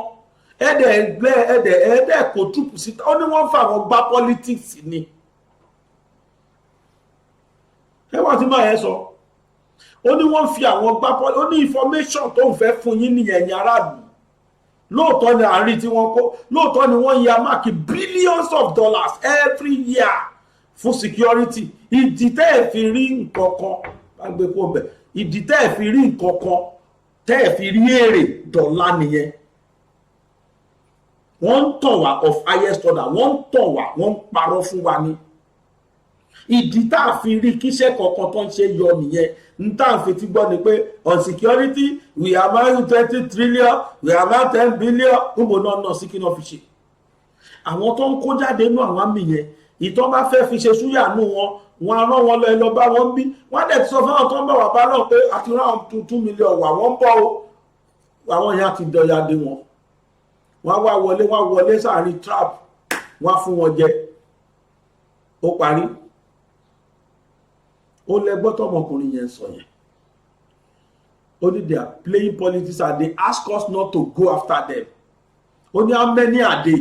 Ẹ̀dẹ̀ ẹgbẹ́ ẹ̀dẹ̀ ẹ̀dẹ̀ kò túpù síta. Ó ní wọ́n fà wọ́n gbá politics ni. Ẹ wá tí máa yẹn sọ, ó ní wọ́n fi àwọn gbá politics. Ó ní information tó ń fẹ́ fún yín nìyẹn, ẹ̀yin aráàlú. Lóòótọ́ ni àárín tí wọ́n kó, lóòótọ́ ni wọ́n ya máàkì billions of dollars every year fún security. Ìdí tẹ́ ẹ̀ fi rí nǹkan kan bá gbé kó bẹ̀, ìdí tẹ́ ẹ̀ fi rí nǹkan kan, tẹ́ ẹ̀ fi rí èrè dọ̀là nìyẹn. Wọ́n ń tàn wá of highest order. Wọ́n ń tàn wá, wọ́n ń parọ́ fún wa ni. Ìdí tá a fi rí kíṣẹ́ kankan tó ń ṣe yọ nìyẹn. N tá à ń fetí gbọ́ ni pé on security we are about 20 trillion, we are about 10 billion. Níbo náà náà sí? Kí náà fi ṣe? Àwọn tó ń kó jáde nú àwọn àmì yẹn, ìtọ́ bá fẹ́ fi ṣe súyà nù wọn, wọn á rán wọn lọ, ẹ lọ bá wọn bí. Wọn dẹ̀ ti sọ fáwọn tó ń bọ̀ wá bá náà pé àti rán àwọn 2 million wà, wọ́n ń bọ̀ o. Àwọn yẹn á ti dọ̀yà dé wọn, wọ́n á wá wọlé, wọ́n á wọlé sáàrin trap, wọ́n á fún wọn jẹ, ó parí. Ó lẹ́gbọ́ tọmọkùnrin yẹn sọ yẹn. Ó ní they are playing politics and they ask us not to go after them. Ó ní how many are they?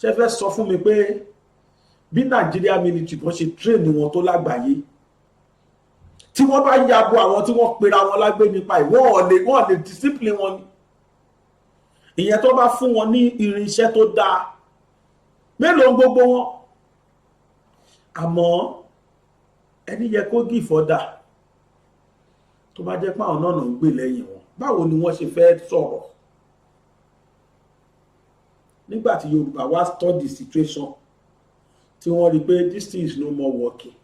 Ṣe fẹ́ sọ fún mi pé bí Nàìjíríà military kan ṣe train wọn tó lágbàáyé, tí wọ́n bá yabo àwọn tí wọ́n pera wọn lágbé nípa ẹ̀, wọ́n lè discipline wọn ni? Ìyẹn tó bá fún wọn ní irinṣẹ́ tó dáa. Mélòó gbogbo wọn? Àmọ́ ẹni yẹ kó give order, tó bá jẹ́ pé àwọn náà ń gbè lẹ́yìn wọn, báwo ni wọ́n ṣe fẹ́ sọ̀rọ̀ nígbà tí Yorùbá wá study situation, tí wọ́n rí i pé this thing is no more working?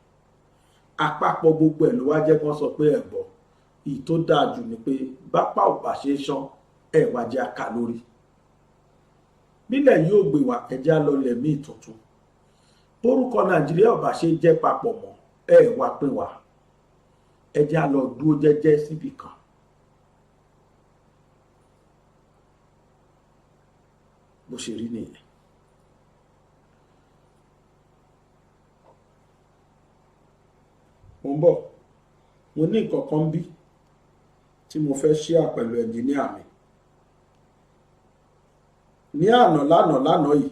Àpapọ̀ gbogbo ẹ̀ ló wá jẹ́ kán sọ pé ẹ̀gbọ́n ìyí tó dáa jù ni pé bápá ò bá ṣe é ṣán, ẹ̀ wá jẹ́ àká lórí nílẹ̀ yóò gbé wa, ẹ̀jẹ̀ á lọ lẹ̀mí tuntun. Orúkọ Nàìjíríà ò bá ṣe jẹ́ papọ̀ mọ́, ẹ̀ wá pín wa, ẹ̀jẹ̀ á lọ dúró jẹ́jẹ́ síbì kan. Bó ṣe rí nìyẹn. Mo ń bọ̀, mo ní nǹkan kan bí tí mo fẹ́ share pẹ̀lú engineer mi ní àná lánàá lánàá yìí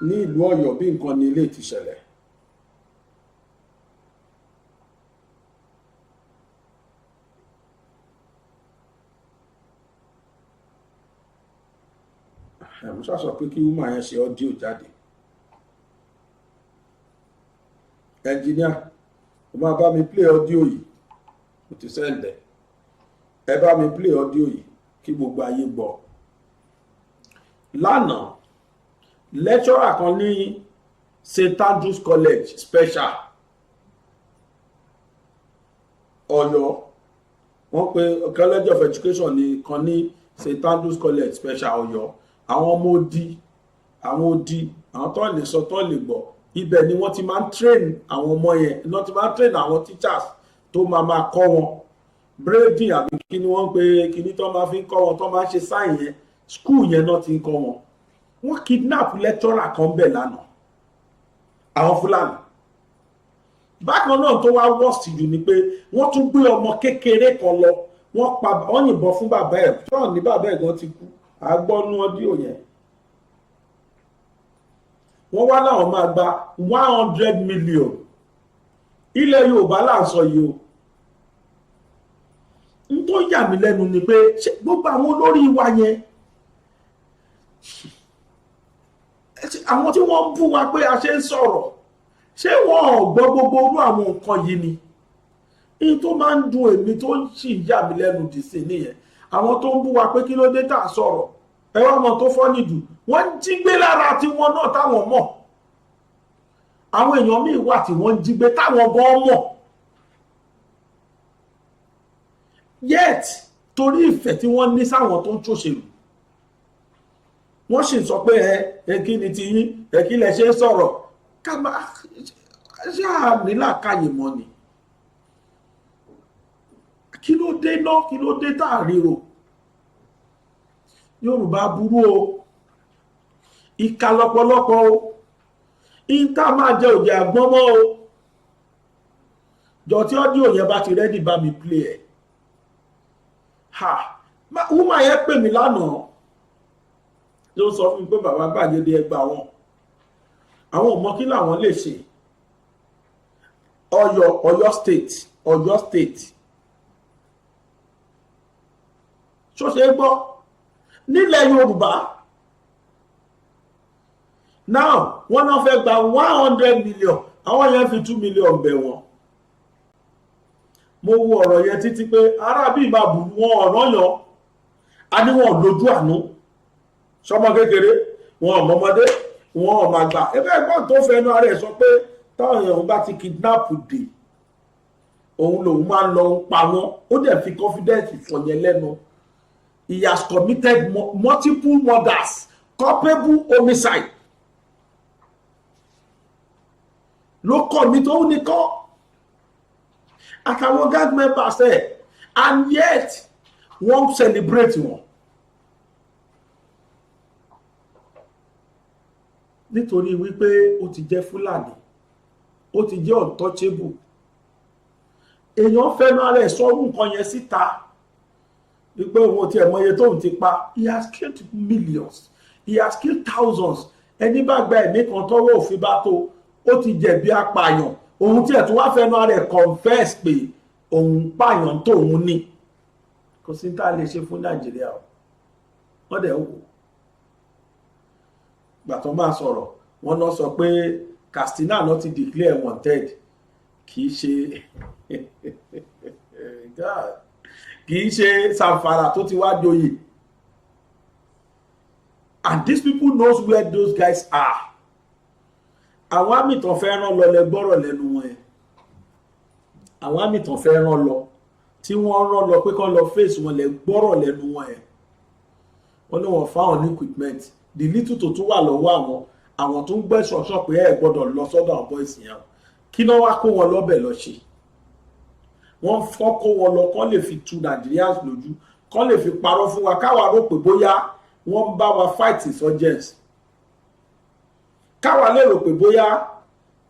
ní ìlú Ọ̀yọ́ bí nǹkan ní ilé ti ṣẹlẹ̀. Mo ṣáà sọ pé kí woman yẹn ṣe audio jáde. Engineer, o máa bá mi play audio yìí, mo ti send ẹ. Ẹ bá mi play audio yìí kí gbogbo ayé gbọ́. Lánàá, lecturer kan ní St Andrews College Special Ọ̀yọ́, wọ́n pe College of Education ní kan ní St Andrews College Special Ọ̀yọ́. Àwọn ọmọ odi, àwọn odi, àwọn tó lè sọ, tó lè gbọ́, ibẹ̀ ni wọ́n ti máa ń train àwọn ọmọ yẹn, wọ́n ti máa ń train àwọn teachers tó máa máa kọ́ wọn braiding, àbí kí ni wọ́n ń pe kíní tó máa fi ń kọ́ wọn, tó máa ń ṣe sign yẹn. School yẹn náà ti ń kọ́ wọn. Wọ́n kidnap lecturer kan bẹ̀ lánàá, àwọn Fúlàní. Bákan náà, tó wá worst jù ni pé wọ́n tún gbé ọmọ kékeré kan lọ, wọ́n pa, wọ́n yìnbọn fún bàbá ẹ̀ tọ́ọ̀ ní bàbá ẹ̀ gan ti kú. Àgbọ́nú audio yẹn. Wọ́n wá láwọn máa gba 100 million. Ilẹ̀ Yorùbá là ń sọ yìí o. N tó yà mí lẹ́nu ni pé ṣé gbogbo àwọn olórí wa yẹn, àwọn tí wọ́n ń bú wa pé a ṣe ń sọ̀rọ̀, ṣé wọ́n ò gbọ́ gbogbo orú àwọn nǹkan yìí ni? Ní tó máa ń dùn èmi, tó ń sì yà mí lẹ́nu dì sí nìyẹn. Àwọn tó ń bú wa pé kí ló dé tá a sọ̀rọ̀, ẹ wá mọ̀ tó fọ́ nìjù, wọ́n ń jí gbé lára tiwọn náà táwọn mọ̀. Àwọn èèyàn míì wà tí wọ́n ń jí gbé táwọn gan mọ̀, yet torí ìfẹ́ tí wọ́n ní sáwọn tó ń ṣòṣèlú, wọ́n sì sọ pé ẹ kí ni ti yín, ẹ kí lẹ ṣe ń sọ̀rọ̀. Ká máa ṣáà nílàkàyè mọ́ ni. Kí ló dé náà? Kí ló dé tá a ríro? Yorùbá burú o, ìka lọ́pọ̀lọpọ̀ o. Ìta máa jẹ òjì àgbọ́n mọ́ o. Jọ, tí audio yẹn bá ti ready, bá mi play ẹ̀. Ha, woman yẹn pè mí lánàá, ló sọ fún mi pé bàbá gbàgede ẹgbà wọn, àwọn ò mọ kí làwọn lè ṣe. Ọ̀yọ́, Ọ̀yọ́ State, Ọ̀yọ́ State, ṣó ṣe é gbọ́ nílẹ̀ Yorùbá? Now, wọ́n náà fẹ́ gba 100 million, àwọn yẹn fi 2 million bẹ̀ wọ́n. Mo wo ọ̀rọ̀ yẹn títí pé arábí máa bù wọn ọ̀nà yan a ní wọn lójú àánú sọmọ kékeré, wọn ọmọọmọdé, wọn ọmọ àgbà. Ebe ẹ̀gbọ́n tó fẹnu ara ẹ̀ sọ pé táwọn èèyàn bá ti kidnap dé, òun lòun máa ń lọ pa wọn. Ó dẹ̀ fi confidence sọ yẹn lẹ́nu. He has committed multiple murders, culpable homicide ló commit, òun nìkan àtàwọn gang members ẹ̀, and yet wọ́n celebrate wọn nítorí wípé ó ti jẹ́ Fúlàní, ó ti jẹ́ untouchable. Èèyàn fẹ́nu ara ẹ̀ sọ nǹkan yẹn síta wípé òun ò tiẹ̀ mọye tóun ti pa. He has killed millions, he has killed thousands. Ẹni bá gba ẹ̀mí kan tọ́wọ́ òfin bá tó, ó ti jẹ̀bi apààyàn. Òun tiẹ̀ tún wá fẹ́nu ara ẹ̀ confess pé òun pààyàn tóun ní. Kò sí tá a lè ṣe fún Nàìjíríà o. Wọ́n dẹ̀ wò gbà tó máa sọ̀rọ̀, wọ́n náà sọ pé Katsina náà ti declare wanted. Kì í ṣe Zamfara tó ti wá joyè. And these people knows where those guys are. Àwọn army tán fẹ́ rán lọ, lẹ gbọ́rọ̀ lẹ́nu wọn yẹn. Àwọn army tán fẹ́ rán lọ, tí wọ́n rán lọ pé kán lọ face wọn, lẹ gbọ́rọ̀ lẹ́nu wọn yẹn. Wọ́n ní wọ́n fáwọn ní equipment, the little tó tún wà lọ́wọ́ àwọn, àwọn tó ń gbọ́ instruction pé ẹ gbọ́dọ̀ lọ sọ́dọ̀ àwọn boys yẹn. Kí náà wá kó wọn lọ́bẹ̀ lọ ṣe? Wọ́n fọ́ kó wọn lọ kán lè fi tu Nigerians lójú. Kọ́ lè fi parọ́ fún wa, káwa rò pé bóyá wọ́n ń bá wa fight insurgents, káwa lè rò pé bóyá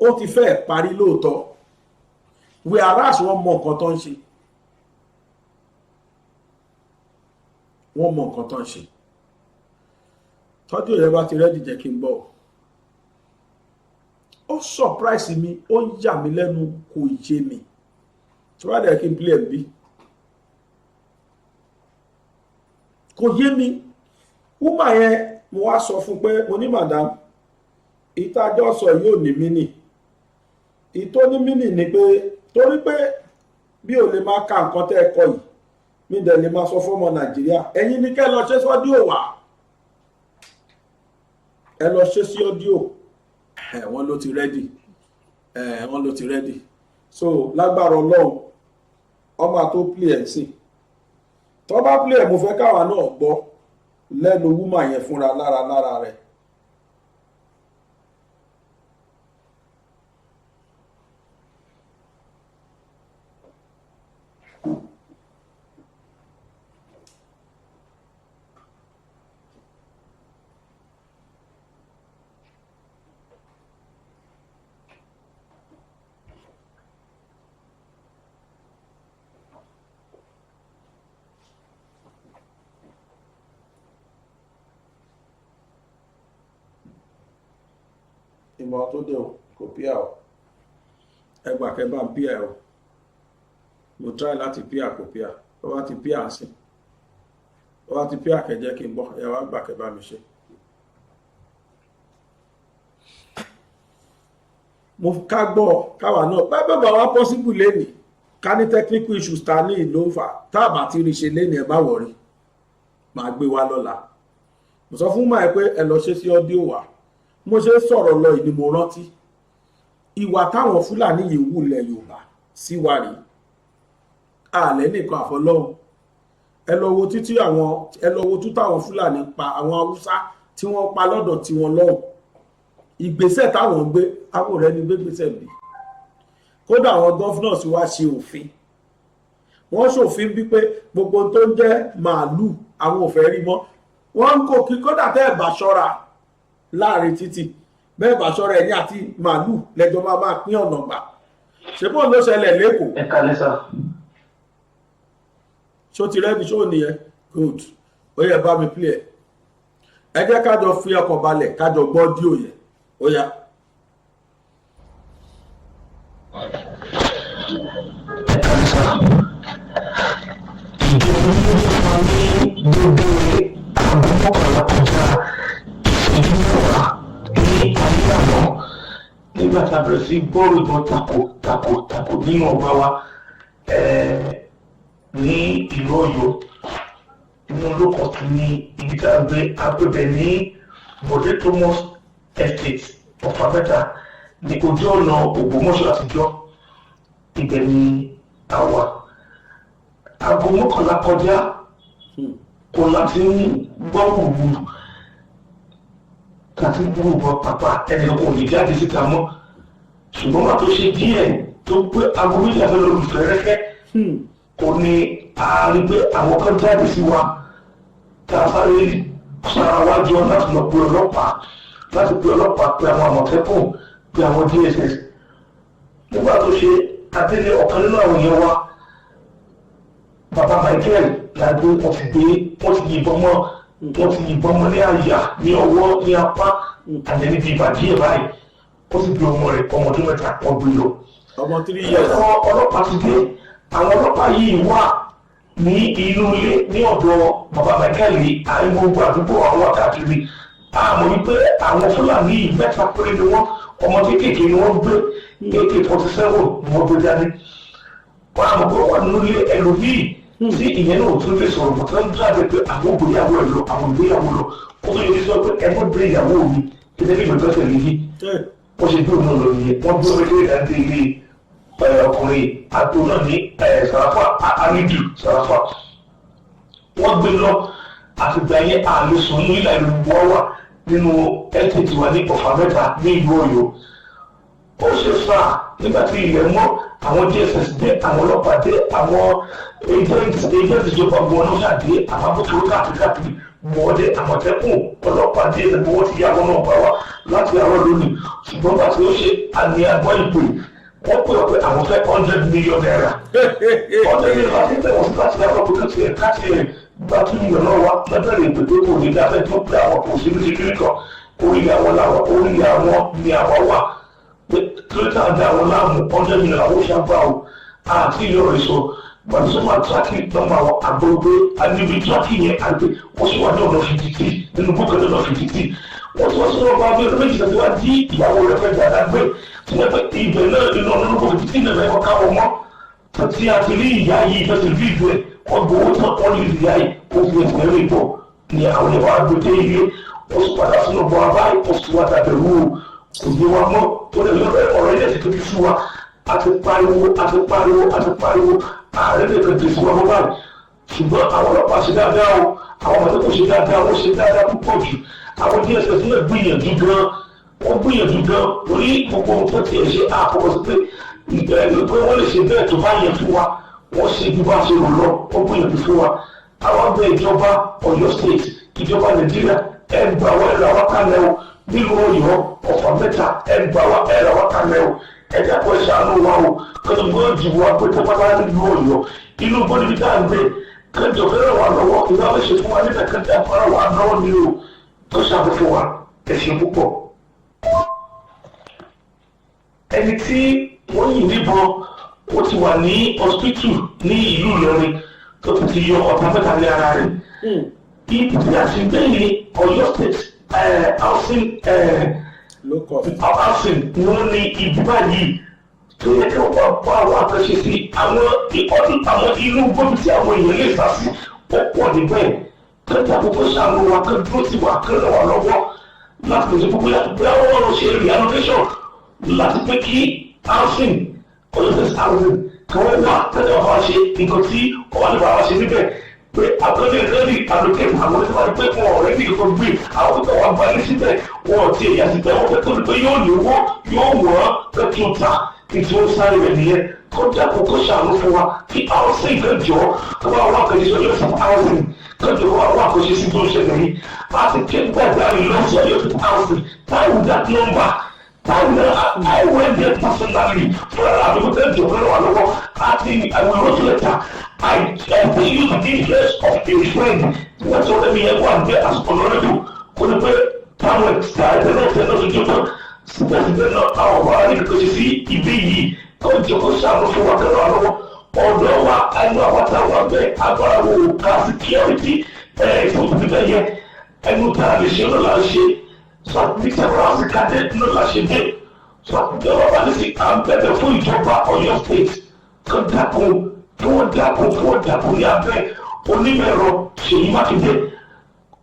ó ti fẹ́ẹ̀ parí lóòótọ́, whereas wọ́n mọ nǹkan tó ń ṣe. Wọ́n mọ nǹkan tó ń ṣe. Tọ́jú rẹ bá ti ready, jẹ́ kí n gbọ́. Ó surprise mi, ó yà mí lẹ́nu, kò yé mi. Tí wọ́n á dẹ̀ kí n play ẹ̀ bí, kò yé mi. Woman yẹn, mo wá sọ fún pé mo ní, "Madam, ìtajọ́ sọ yóò ní meaning." Ìtò ní meaning ni pé torí pé bí ò lè máa ka nǹkan tẹ́ ẹ kọ yìí, mi dẹ̀ lè máa sọ fọ́mọ Nàìjíríà. Ẹ̀yin ní kẹ́ ẹ lọ ṣe sí audio wá, ẹ lọ ṣe sí audio. Ẹ̀ wọ́n ló ti ready, ẹ̀ wọ́n ló ti ready. So lágbára Ọlọ́run, ọmọ àtó play ẹ̀ sí. Tó bá play ẹ̀, mo fẹ́ káwa náà gbọ́ lẹ́nu woman yẹn fúnra lára lára rẹ̀. Ìmọ̀ tó dé o, kò píà o. Ẹgbà kẹ bá ń píà o. Mo try láti píà, kò píà. Tó bá ti píà sí, tó bá ti píà, kẹ jẹ́ kí n gbọ́. Ẹ wá gbà kẹ bá mi ṣe. Mo ká gbọ́ káwa náà bẹ́ẹ̀ bá wá possible lẹ́nìí, ká ní technical issues ta ní ìlú ń fà tá a bá ti rí ṣe lẹ́nìí, ẹ má worry, máa gbé wa lọ́la. Mo sọ fún máa pé ẹ lọ ṣe sí audio wa. Mo ṣe sọ̀rọ̀ lọ ìní, mo rántí ìwà táwọn Fúlàní yìí wù lẹ̀ Yorùbá sí wa rèé. Àlẹ́ nìkan àfọlọ́hún. Ẹ lọ wo títí àwọn, ẹ lọ wo tútù àwọn Fúlàní pa àwọn Haúsá tí wọ́n pa lọ́dọ̀ tí wọ́n lọ́hùn. Ìgbésẹ̀ táwọn gbé, àwọn ọ̀rẹ́ ni gbé gbèsè bí. Kódà àwọn governors wá ṣe òfin, wọ́n ṣòfin bí pé gbogbo tó ń jẹ́ màálù, àwọn ò fẹ́ rí mọ́. Wọ́n ń kó kí kódà tẹ́ ẹ̀ bá ṣọ́ra láàrin títì, bẹ́ẹ̀ bá ṣọ́ra, ẹ̀yìn àti màálù lẹ́jọ́ máa máa pín ọ̀nà gbà. Ṣé bóun ló ṣẹlẹ̀ lẹ́kọ̀ọ́? Ẹ kalẹ́ sà. Ṣó ti ready? Ṣó nìyẹn? Good. Ó yẹ bá mi play ẹ. Ẹ jẹ́ ká jọ fi ọkàn balẹ̀, ká jọ gbọ́ audio yẹn. Ó yá. Ẹ kalẹ́ sà. Ìjọba ní ní dédé 10:40 ní alẹ́ àná, nígbà tá a bẹ̀rẹ̀ sí gbọ́rọ̀ ìbọn tako tako tako nínú ọgbà wa ní ìlú Ọ̀yọ́, inú lókọ̀tún ní ibi tá a gbé agbébẹ̀ ní Bọ̀dé Thomas Estate, Ọ̀fàmẹ́ta, ní ojú ọ̀nà Ògbómọ̀ṣọ́ àtijọ́. Ibẹ̀ ni a wà. Aago 10:45 kò láti ń gbọ́ wùwù láti ń gbọ́ ìbọn pàpà. Ẹnìkan kò lè jáde síta mọ́, ṣùgbọ́n wà tó ṣe díẹ̀ tó pé aago 12 fẹ́ lórí fẹ́rẹ́fẹ́ kò ní a rí pé àwọn kan jáde sí wa, tá a sáré sára wájú láti lọ pe ọlọ́pàá, láti pe ọlọ́pàá, pe àwọn Àmọ̀tẹ́kùn, pe àwọn DSS. Nígbà tó ṣe adélé, ọ̀kan nínú àwọn èèyàn wa, bàbá Michael làgbé, wọ́n ti gbé, wọ́n ti yìnbọn mọ́, wọ́n ti yìnbọn mọ́ ní àyà, ní ọwọ́, ní apá àti níbi ìbàdí ẹ̀ báyìí. Ó sì gbé ọmọ rẹ̀, ọmọ ọdún 3, wọ́n gbé lọ. Ọmọ 3 years. Ẹ̀kọ́ ọlọ́pàá ti dé. Àwọn ọlọ́pàá yìí wà ní inú ilé ní ọ̀dọ̀ bàbá Michael yìí. Àì gbogbo àdúgbò àwọn wákàtí àmọ́ wípé àwọn Fúlàní yìí, mẹ́ta péré ni wọ́n, ọmọ kéékèèké ni wọ́n gbé, AK-47 ni wọ́n gbé dání. Wọ́n àmọ́ pé wọ́n nínú ilé ẹlòmíì tí ìyẹn náà tún lè sọ̀rọ̀ mọ́, tí wọ́n jáde pé àwọn ògbéyàwó ẹ̀ lọ, àwọn ògbéyàwó lọ, kó tó yọjú sọ pé ẹ mọ́ gbé ìyàwó mi gẹ́gẹ́ bí ìgbẹ́jọ́ tẹ̀lé yìí. Wọ́n ṣe gbé òun náà lọ nìyẹn. Wọ́n gbé ọmọ kékeré dání ilé ọkùnrin àti òun náà ní Sàràfà Alidu Sàràfà. Wọ́n gbé lọ. Àtìgbà yẹn, àlè sùn ní ìlà ìlú wọ́n wà nínú estate wa ní Ọ̀fà Mẹ́ta ní ìlú Ọ̀yọ́. Ó ṣe fà nígbà tí ilẹ̀ mọ́, àwọn DSS dé, àwọn ọlọ́pàá dé, àwọn agent ìjọba gbọ́n náà ṣàdé, àwọn agbófinró káàkiri káàkiri wọ́n dé, Àmọ̀tẹ́kùn, ọlọ́pàá dé, ẹgbẹ́ wọn ti yá wọn náà bá wa láti àárọ̀ lónìí. Ṣùgbọ́n bàtí ó ṣe àní agbọ́ ìpè, wọ́n pè ọ́ pé àwọn fẹ́ ₦100 million. 100 million àti bẹ́ẹ̀ wọ́n sì láti àárọ̀ pé káàtì ẹ̀ gba 2 million náà wá lọ́bẹ̀rẹ̀ ìpè pé kò ní dáfẹ́ tó pé àwọn kò sí ní ti kiri kan, orí àwọn làwọn, orí àwọn ni àwọn wà, pé kílódé àti àwọn láàmú 100 million àwọn òṣàgbà o àti ìlú rẹ̀ sọ. Gbàdúrà sọ máa track number àwọn àgbọ̀gbé níbi track yẹn àgbẹ̀ wọ́n sì wà ní ọ̀nà 53 nínú búkẹ́ ní ọ̀nà 53. Wọ́n ti wá sọ́dọ̀ ọba bí ọdún 2 tó wá dí ìyàwó rẹ̀ fẹ́ gbàdá gbé tí wọ́n pẹ́ ibẹ̀ náà nínú ọ̀nà 53 náà lẹ́kọ̀ọ́ káwọn mọ́ tí a ti rí ìyá yìí tó ti rí ìlú ẹ̀. Wọ́n gbowó tán, wọ́n lè rí ìyá yìí, ó fi ẹsẹ̀ rìn bọ̀ ní àwọn ìwà àgbèdè ilé. Ó sì padà sínú bọ́ abáyé, ó sì wá dàbẹ̀rù o, kò yé wa mọ́ tó lè lọ́rọ̀. Ọ̀rọ̀ ilé ti tóbi fún wa. A ti pariwo, a ti pariwo, a ti pariwo, ààrẹ lè kàn tẹ̀síwá mọ́ báyìí. Ṣùgbọ́n àwọn ọlọ́pàá ṣe dáadáa o, àwọn ọmọdé kò ṣe dáadáa, wọ́n ṣe dáadáa púpọ̀ jù. Àwọn DSS náà gbìyànjú gan, wọ́n gbìyànjú gan, torí gbogbo ohun tó tiẹ̀ ṣe àkọ́kọ́ sí pé ìbẹ̀rẹ̀ pé wọ́n lè ṣe bẹ́ẹ̀ tó bá yẹ fún wa, wọ́n ṣe bí bá ṣe rò lọ, wọ́n gbìyànjú fún wa. Àwọn bẹ ìjọba Ọ̀yọ́ State, ìjọba Nàìjíríà, ẹ gbà wá, ẹ rà wá kalẹ̀ o. Nílùú Ọ̀yọ́, Ọ̀fà mẹ́ta, ẹ gbà wá, ẹ rà wá kalẹ̀ o. Ẹ dákun, ẹ ṣàánú wa o. Kọ́tù gbọ́dọ̀ dìbò wa pé tẹ́pátá nílùú Ọ̀yọ́, inú gbọ́dọ̀ bí tá à ń gbé, kẹ́jọ fẹ́ràn wà lọ́wọ́ ìwà fẹ́ ṣe fún wa níbẹ̀, kẹ́jọ fẹ́ràn wà lọ́wọ́ ni o tó ṣàbẹ̀ fún wa. Ẹ ṣe púpọ̀. Ẹni tí wọ́n yìn níbọn, ó ti wà ní hospital ní ìlú Ìlọrin tó ti yọ ọ̀tá mẹ́ta ní ara rẹ̀. Ibi tí a ti gbé ní Ọ̀yọ́ State Housing Low cost. Housing ni wọ́n ní ibi báyìí tó yẹ kí wọ́n bá àwọn àkànṣe sí àwọn ọdún, àwọn inú gbóbi tí àwọn èèyàn lè sá sí, ó pọ̀ níbẹ̀. Kẹta àkókò ṣàánú wa, kẹ́ dúró tì wá, kẹ́ ràn wá lọ́wọ́ láti pèsè gbogbo bóyá wọ́n lọ ṣe reallocation láti pé kí housing, Ọ̀yọ́ State Housing, kí wọ́n wá tẹ́lẹ̀ wọ́n bá ṣe nǹkan tí wọ́n lè bá wa ṣe níbẹ̀, pé àkọsílẹ̀ rẹ́dì allocate àwọn tí wọ́n pé wọn ọ̀rẹ́dì kankan gbé àwọn tó wà gbalẹ̀ síbẹ̀, wọn ò tiẹ̀ yà síbẹ̀, wọ́n fẹ́ tó ní pé yóò lówó, yóò wọ́n fẹ́ tún ta kí tí ó sáré rẹ̀ nìyẹn. Kó dákun, kó ṣàánú fún wa, kí housing kan jọ kó wá wá kàn sí Ọ̀yọ́ State Housing, kan jọ wá wá kàn sí tó ń ṣẹlẹ̀ yìí. A ti ké gbàgbà lọ sí Ọ̀yọ́ State Housing táwọn that number táwọn náà. I went there personally fúnra àbí kó tẹ́ jọ fẹ́ràn wà lọ́wọ́ àti I will wrote letter. I still use the interest of a friend. Wọ́n sọ fún mi yẹn wà there as honourable, kó ní pé táwọn ẹ̀ka ẹ̀tẹ̀ náà tẹ̀ náà tó jó tán. Síbẹ̀síbẹ̀ náà, àwọn ọ̀rọ̀ ní kankan ṣe sí ibi yìí. Kó jẹ́ kó ṣàánú fún wa, kẹ́rọ lọ́wọ́ ọ̀dọ́ wa, ẹnu àwọn táwọn abẹ́ agbára wo ká security ẹ̀ fún bíbẹ̀ yẹn. Ẹnu tá a lè ṣe náà là ń ṣe so àti several àsìkàdé náà là ṣe dé so àti ìjọba bá ní sí. À ń bẹ̀bẹ̀ fún ìjọba Ọ̀yọ́ State, kó dákun, kí wọ́n dákun, kí wọ́n dákun ní abẹ́ onímọ̀-ẹ̀rọ Ṣèyí Mákindé,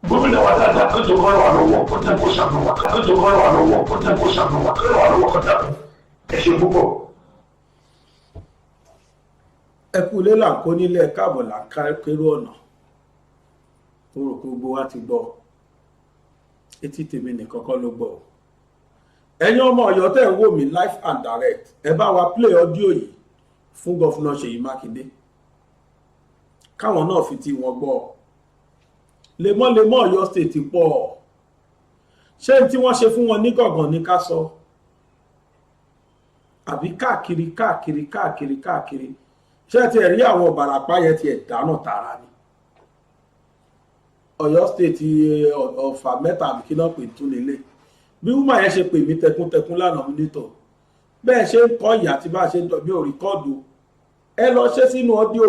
gómìnà wa dáadáa, kó jọ kọ́ ràn wá lọ́wọ́, kó dákun ṣàánú wa, kó jọ kọ́ ràn wá lọ́wọ́, kó dákun ṣàánú wa, kó ràn wá lọ́wọ́, kó dákun. Ẹ ṣe púpọ̀. Ẹ kú ilé là ń kó nílé, káàbọ̀ là ń ká kérò ọ̀nà. Mo rò pé gbogbo wa ti gbọ́, etí tèmi nìkan kọ́ ló gbọ́ o. Ẹ̀yin ọmọ Ọ̀yọ́ tẹ́ ń wò mí live and direct, ẹ bá wa play audio yìí fún Governor Ṣèyí Mákindé, káwọn náà fi tí wọn gbọ́. Lemọ́lemọ́ Ọ̀yọ́ State pọ̀. Ṣé tí wọ́n ṣe fún wọn ní gọ̀gàn ní ká sọ, àbí káàkiri káàkiri káàkiri káàkiri? Ṣé ẹ ti rí àwọn Ìbàràpá yẹn ti ẹ̀ dáná tààrà ni? Ọ̀yọ́ State, Ọ̀fà mẹ́ta, àbí kí náà pè tún lélẹ̀? Bí woman yẹn ṣe pè mí tẹkúntẹkún lánàá, mi nítọ̀ bẹ́ẹ̀ ṣe ń kọ́ ìyá tí bá ṣe ń dọ̀ mí ò record. Ẹ lọ ṣe sínú audio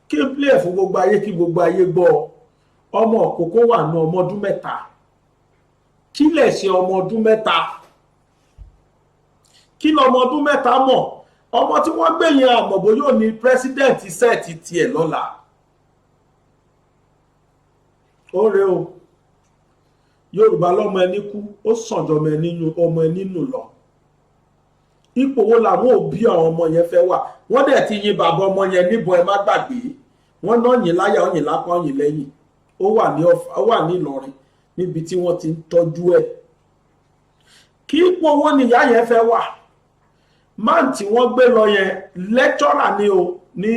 kí n play ẹ̀ fún gbogbo ayé, kí gbogbo ayé gbọ́. Ọmọ òkókó wà ní ọmọ ọdún 3. Kí lẹ̀ ṣe ọmọ ọdún 3? Kí lọmọ ọdún 3 mọ̀? Ọmọ tí wọ́n gbé yẹn, àmọ̀bó yóò ní president set tiẹ̀ lọ́la. Ó rè o. Yorùbá lọ́mọ ẹni kú, ó sànjọ ọmọ ẹni nù lọ. Ipò wo làwọn òbí àwọn ọmọ yẹn fẹ́ wà? Wọ́n dẹ̀ ti yin bàbá ọmọ yẹn níbọn. Ẹ má gbàgbé, wọ́n náà yìn láyà, ó yìn lápá, ó yìn lẹ́yìn. Ó wà ní Ìlọrin níbi tí wọ́n ti ń tọ́jú ẹ̀. Kí ipò wo nìyá yẹn fẹ́ wà? Man tí wọ́n gbé lọ yẹn, lecturer ni o ní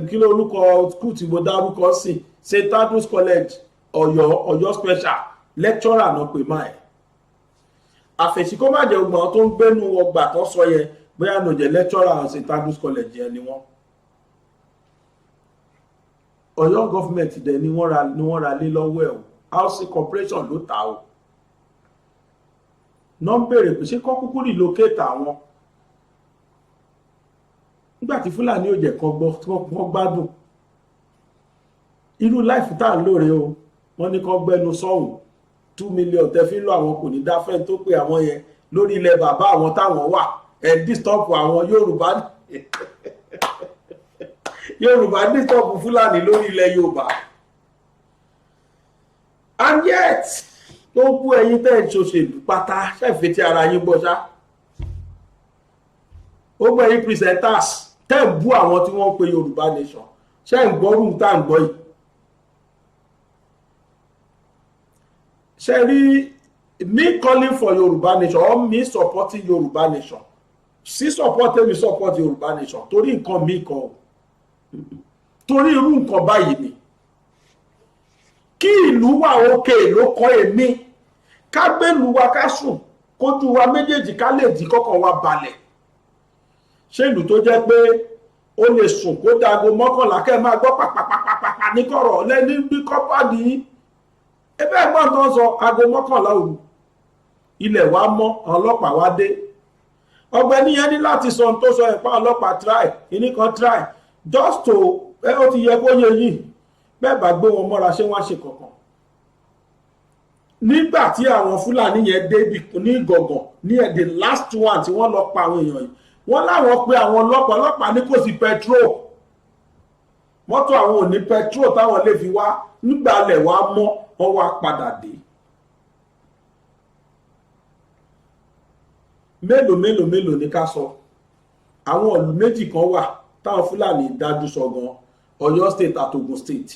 kí ló orúkọ school tí mo dárúkọ sí, St Andrews College, Ọ̀yọ́, Ọ̀yọ́ Special. Lecturer náà pè máa ẹ̀. Àfẹ̀sí kó má jẹ́ gbogbo àwọn tó ń gbénu ọgbà tó sọ yẹn, bóyá ní òjẹ́ lecturer St Andrews College yẹn ni wọ́n. Ọ̀yọ́ government dẹ̀ ni wọ́n ra lé lọ́wọ́ ẹ̀ o. Housing Corporation ló ta o. Náà ń béèrè pé ṣé kọ́ kúkú relocate àwọn nígbà tí Fúlàní ò jẹ́ kan gbọ́ wọ́n gbádùn irú life tá à ń lóore o. Wọ́n ní kán gbẹ́nu sọ́hùn. 2 million tẹ́ fi ń lọ, àwọn kò ní dáfẹ́ tó pé àwọn yẹn lórí ilẹ̀ bàbá àwọn táwọn wà ẹ̀ disturb àwọn Yorùbá. Yorùbá disturb Fúlàní lórí ilẹ̀ Yorùbá. And yet, gbogbo ẹ̀yin tẹ́ ẹ̀ ṣòṣèlú pátá, ṣẹ̀fẹ̀ tí ara yín gbọ́ ṣá. Gbogbo ẹ̀yin presenters tẹ́ ẹ̀ bú àwọn tí wọ́n ń pe Yorùbá Nation, ṣe ń gbọ́rù tá à ń gbọ́ yìí? Ṣe rí me calling for Yorùbá Nation or me supporting Yorùbá Nation, sí support mi support Yorùbá Nation torí nǹkan mi kan o, torí irú nǹkan báyìí ni. Kí ìlú wà òkè ló kọ́ èmi. Ká gbèlú wa, ká sùn, kójú wa méjèèjì ká lè dí kọ́kàn wa balẹ̀. Ṣé ìlú tó jẹ́ pé ó lè sùn kó dago 11, kẹ́ ẹ máa gbọ́ pàpàpàpàpà ní kọ̀rọ̀ lẹ́ni bí kọ́pàdì yín ebe ẹ̀gbọ́n tó ń sọ aago 11 òru, ilẹ̀ wa mọ́, ọlọ́pàá wa dé. Ọ̀gbẹ́ni yẹn ní láti sọ ohun tó sọ ẹ̀pá ọlọ́pàá try kíní kan, try just to ẹ. Ó ti yẹ kó yẹ yìí bẹ́ẹ̀ bá gbé wọn mọ́ra, ṣé wọ́n á ṣe kankan nígbà tí àwọn Fúlàní yẹn dé ní Ìgàngàn ní ẹ̀, the last one tí wọ́n lọ pa àwọn èèyàn yìí, wọ́n láwọn pé àwọn ọlọ́pàá, ọlọ́pàá ní kò sí petrol, mọ́tò àwọn ò ní petrol táwọn lè fi wá. Nígbà alẹ̀ wá mọ́, wọ́n wá padà dé. Mélòó mélòó mélòó ní ká sọ? Àwọn ìlú méjì kan wà táwọn Fúlàní dájú sọ gan, Ọ̀yọ́ State àti Ògùn State.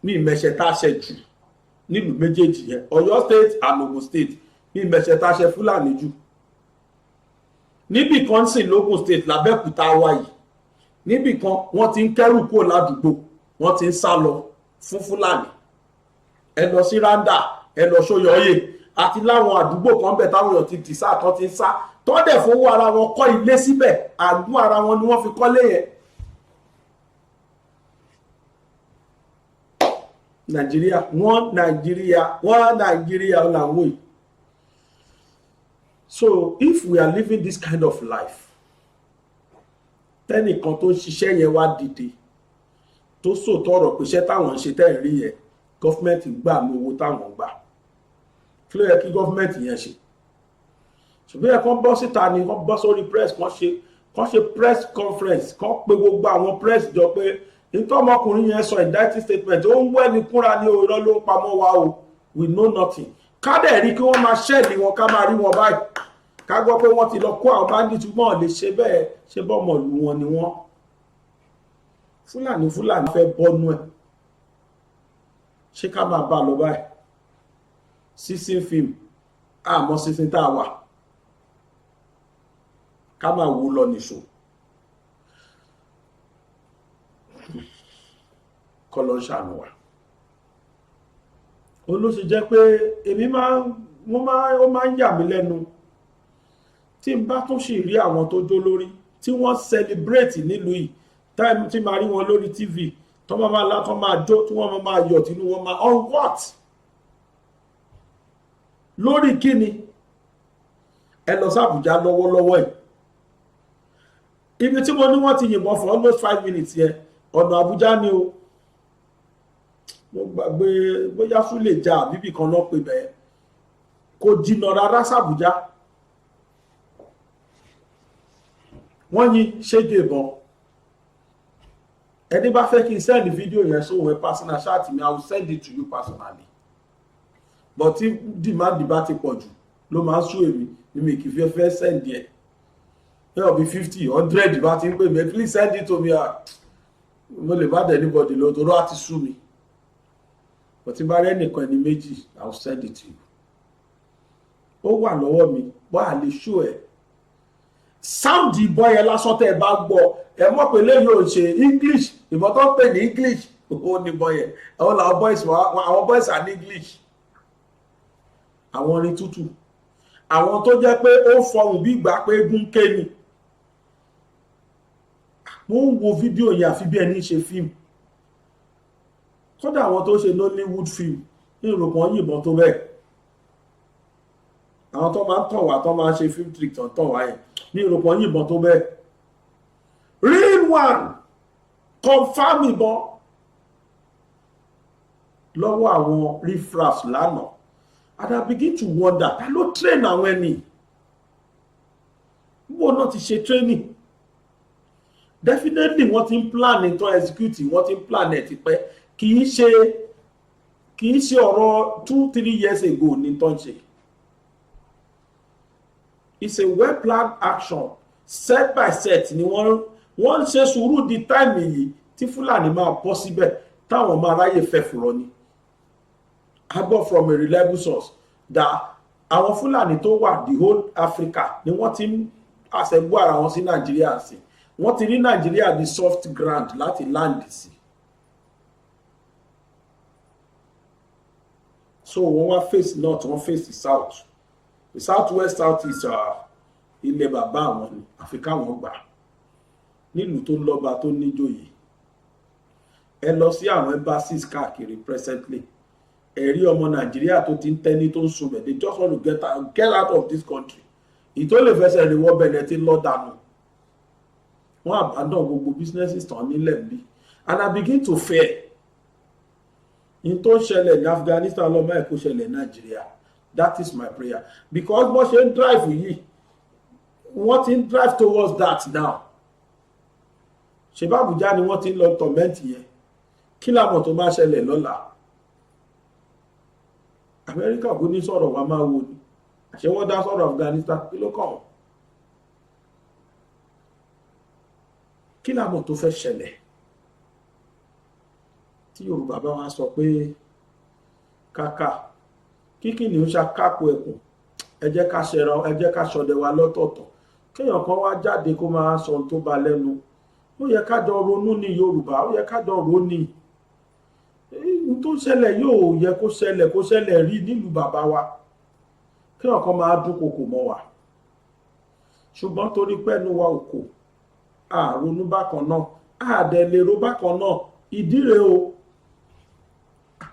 Ní ìmẹ̀ṣẹ̀ tá a ṣe jù nílùú méjèèjì yẹn, Ọ̀yọ́ State and Ògùn State, ní ìmẹ̀ṣẹ̀ tá a ṣe Fúlàní jù. Níbì kan sì lógùn State lábẹ́òkúta wa yìí, níbì kan wọ́n ti ń kẹ́rù kúrò ládùúgbò, wọ́n ti ń sá lọ fún Fúlàní. Ẹ lọ sí Randa, ẹ lọ Sóyọyè àti láwọn àdúgbò kan bẹ̀ táwọn èèyàn ti dì sáà tán, ti ń sá tọ́ dẹ̀ fowó ara wọn kọ́ ilé síbẹ̀. Àgún ara wọn ni wọ́n fi kọ́lé yẹn. Nàìjíríà, wọ́n Nàìjíríà, wọ́n Nàìjíríà làwọn yìí. So if we are living this kind of life, tẹ́nìkan tó ń ṣiṣẹ́ yẹn wá dìde tó sòótọ́ ọ̀rọ̀ pé iṣẹ́ táwọn ń ṣe tẹ́ ẹ̀ rí yẹn, government gbà ní owó táwọn gbà, kí ló yẹ kí government yẹn ṣe? Ṣùgbọ́n yẹ kán bọ́ síta ni, kán bọ́ sórí press, kán ṣe press conference, kán pe gbogbo àwọn press jọ pé nítorí ọmọkùnrin yẹn sọ indicting statement, ó ń wẹ́ni kúnra ní irọ́ ló ń pamọ́ wa o, we know nothing. Ká dẹ̀ rí kí wọ́n máa ṣẹ́ẹ̀lì wọn, ká máa rí wọn báyìí, ká gbọ́ pé wọ́n ti lọ kó àwọn bandits. Mọ́ lè ṣe bẹ́ẹ̀. Ṣe bọ́mọ̀ lù wọn ni wọ́n? Fúlàní, Fúlàní fẹ́ bọ́nú ẹ̀. Ṣé ká máa bá a lọ báyìí? Season film àmọ́ season tá a wà, ká máa wò lọ nìṣó. Kọ́ ló ń ṣàánú wa. Ó ló ṣe jẹ́ pé èmi máa ń wọ́n máa ó máa ń yà mí lẹ́nu tí n bá tún sì rí àwọn tó jó lórí tí wọ́n celebrate nílùú yìí, táìmù tí máa rí wọn lórí TV tó máa máa lá, tó máa jó, tí wọ́n máa yọ̀, tínú wọn máa on what? Lórí kíni? Ẹ lọ sí Àbújá lọ́wọ́lọ́wọ́ yìí, ibi tí mo ní wọ́n ti yìnbọn for almost 5 minutes yẹn, ọ̀nà Àbújá ni o. Mo gbàgbé bóyá Súlèjà àbíbì kan náà pè bẹ́ẹ̀, kò jìnnà rárá sàbújá. Wọ́n yìn ṣége ìbọn. Ẹni bá fẹ́ kí n send fídíò yẹn sóhun ẹ, personal chat mi, I will send it to you personally. But tí demand bá ti pọ̀ jù ló máa ń sú èmi ni mi kì í fẹ́ fẹ́ send ẹ̀. Bẹ́ẹ̀ bí 50, 100 bá ti ń pè mí, "Please send it to me," ah, mo lè má dẹ̀ anybody lọ torí á ti sú mi. But tí n bá rẹ́ nìkan, ẹni méjì, I will send it to you. Ó wà lọ́wọ́ mi, bọ́ à lè ṣó ẹ̀. Sound ìbọn yẹn lásán, tẹ́ ẹ bá gbọ́, ẹ mọ̀ pé lẹ́yìn ò ṣe English. Ìbọn tó ń pè ní English, ó ní ìbọn yẹn. Àwọn làwọn boys, àwọn boys are ní English, àwọn orin tútù, àwọn tó jẹ́ pé ó fọhùn bí ìgbà pé eégún ké ni. Mo ń wo fídíò yẹn, àfi bí ẹni ṣe fíìmù. Kódà àwọn tó ṣe Nollywood film ní ìròpọ̀ yìnbọn tó bẹ́ẹ̀. Àwọn tó máa ń tàn wá, tó máa ń ṣe film trick tó ń tàn wá yẹn, ní ìròpọ̀ yìnbọn tó bẹ́ẹ̀. Real one, confam ìbọn lọ́wọ́ àwọn riffraffs lánàá. And I begin to wonder, ta ló train àwọn ẹni bó náà ti ṣe training? Definitely wọ́n ti ń plan tó execute, wọ́n ti ń plan ẹ̀ tipẹ́. Kì í ṣe ọ̀rọ̀ 2-3 years ago ní tó ń ṣe. It's a well planned action, set by set ni wọ́n ń ṣe. Sùúrù di time yìí tí Fúlàní máa bọ́ síbẹ̀, táwọn máa ráyè fẹ́ fùrọ̀ ni. I gbọ́ from a reliable source that àwọn Fúlàní tó wà the whole Africa ni wọ́n ti ń àṣẹgbó ara wọn sí Nàìjíríà sí. Wọ́n ti rí Nàìjíríà di soft ground láti land sí. So wọ́n wá face north, wọ́n face the south, the south west, south east. Ilẹ̀ bàbá àwọn ni, àfi káwọn gbà nílùú tó lọ́ba, tó níjòyè. Ẹ lọ sí àwọn embassies káàkiri presently, ẹ̀rí ọmọ Nàìjíríà tó ti ń tẹ́ni tó ń sunbẹ̀. They just want to get out of this country. Ìtò lè fẹsẹ̀ rìn wọ́ bẹ̀rẹ̀ tí lọ́ dànù. Wọ́n abandon gbogbo businesses tán nílẹ̀ bí. And I begin to fear in tó ń ṣẹlẹ̀ ní Afghanistan lọ́mọ ẹ̀ kó ṣẹlẹ̀ Nàìjíríà. That is my prayer, because bó ṣe ń drive yìí, wọ́n ti ń drive towards that now. Ṣe bá Àbújá ni wọ́n ti ń lọ torment yẹn? Kí làmọ̀ tó máa ṣẹlẹ̀ lọ́la? Amẹ́ríkà kò ní sọ̀rọ̀, wa máa wo ni àṣẹ wọ́n dá sọ̀rọ̀ Afghanistan. Kí ló kàn wọ́n? Kí làmọ̀ tó fẹ́ ṣẹlẹ̀ tí Yorùbá bá wá sọ pé kàkà kíkì ní ó ṣàkápò ẹkùn, ẹ jẹ́ ká ṣẹra, ẹ jẹ́ ká ṣọdẹ wa lọ́tọ̀ọ̀tọ̀. Kéèyàn kan wá jáde kó máa sọ ohun tó bá lẹ́nu. Ó yẹ ká jọ ronú ní Yorùbá, ó yẹ ká jọ ronú ní ohun tó ṣẹlẹ̀. Yóò yẹ kó ṣẹlẹ̀, kó ṣẹlẹ̀ rí nílùú bàbá wa, kéèyàn kan máa dúnkokò mọ́ wa. Ṣùgbọ́n torí pẹ́nu wa ò kò, àrònú bákan náà, àdẹ̀lérò bákan náà. Ìdí rèé o,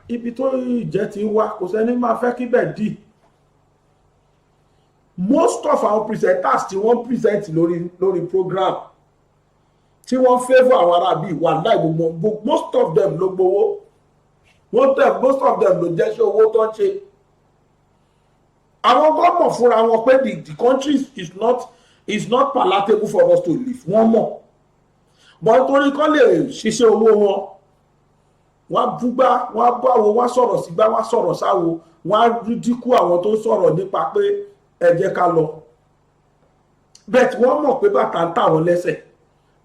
ibi tó ìjẹ́ ti wá, kò sẹ́ni máa fẹ́ kíbẹ̀ dì. Most of our presenters tí wọ́n present lórí program tí wọ́n favour àwọn ará bíi wà láì gbogbo, most of them ló gbowó. Most of them ló jẹ́ṣẹ́ owó tó ń ṣe. Àwọn gómọ̀ fúnra wọn pé the country is not palatable for us to live. Wọ́n mọ̀, but torí kọ́ lè ṣiṣẹ́ owó wọn, wọ́n á búgbá, wọ́n á báwo, wọ́n á sọ̀rọ̀ sígbá, wọ́n á sọ̀rọ̀ sáwo, wọ́n á dínkù àwọn tó sọ̀rọ̀ nípa pé ẹ jẹ́ ká lọ. Bẹ́ẹ̀ tí wọ́n mọ̀ pé bàtà ń tà wọ́n lẹ́sẹ̀,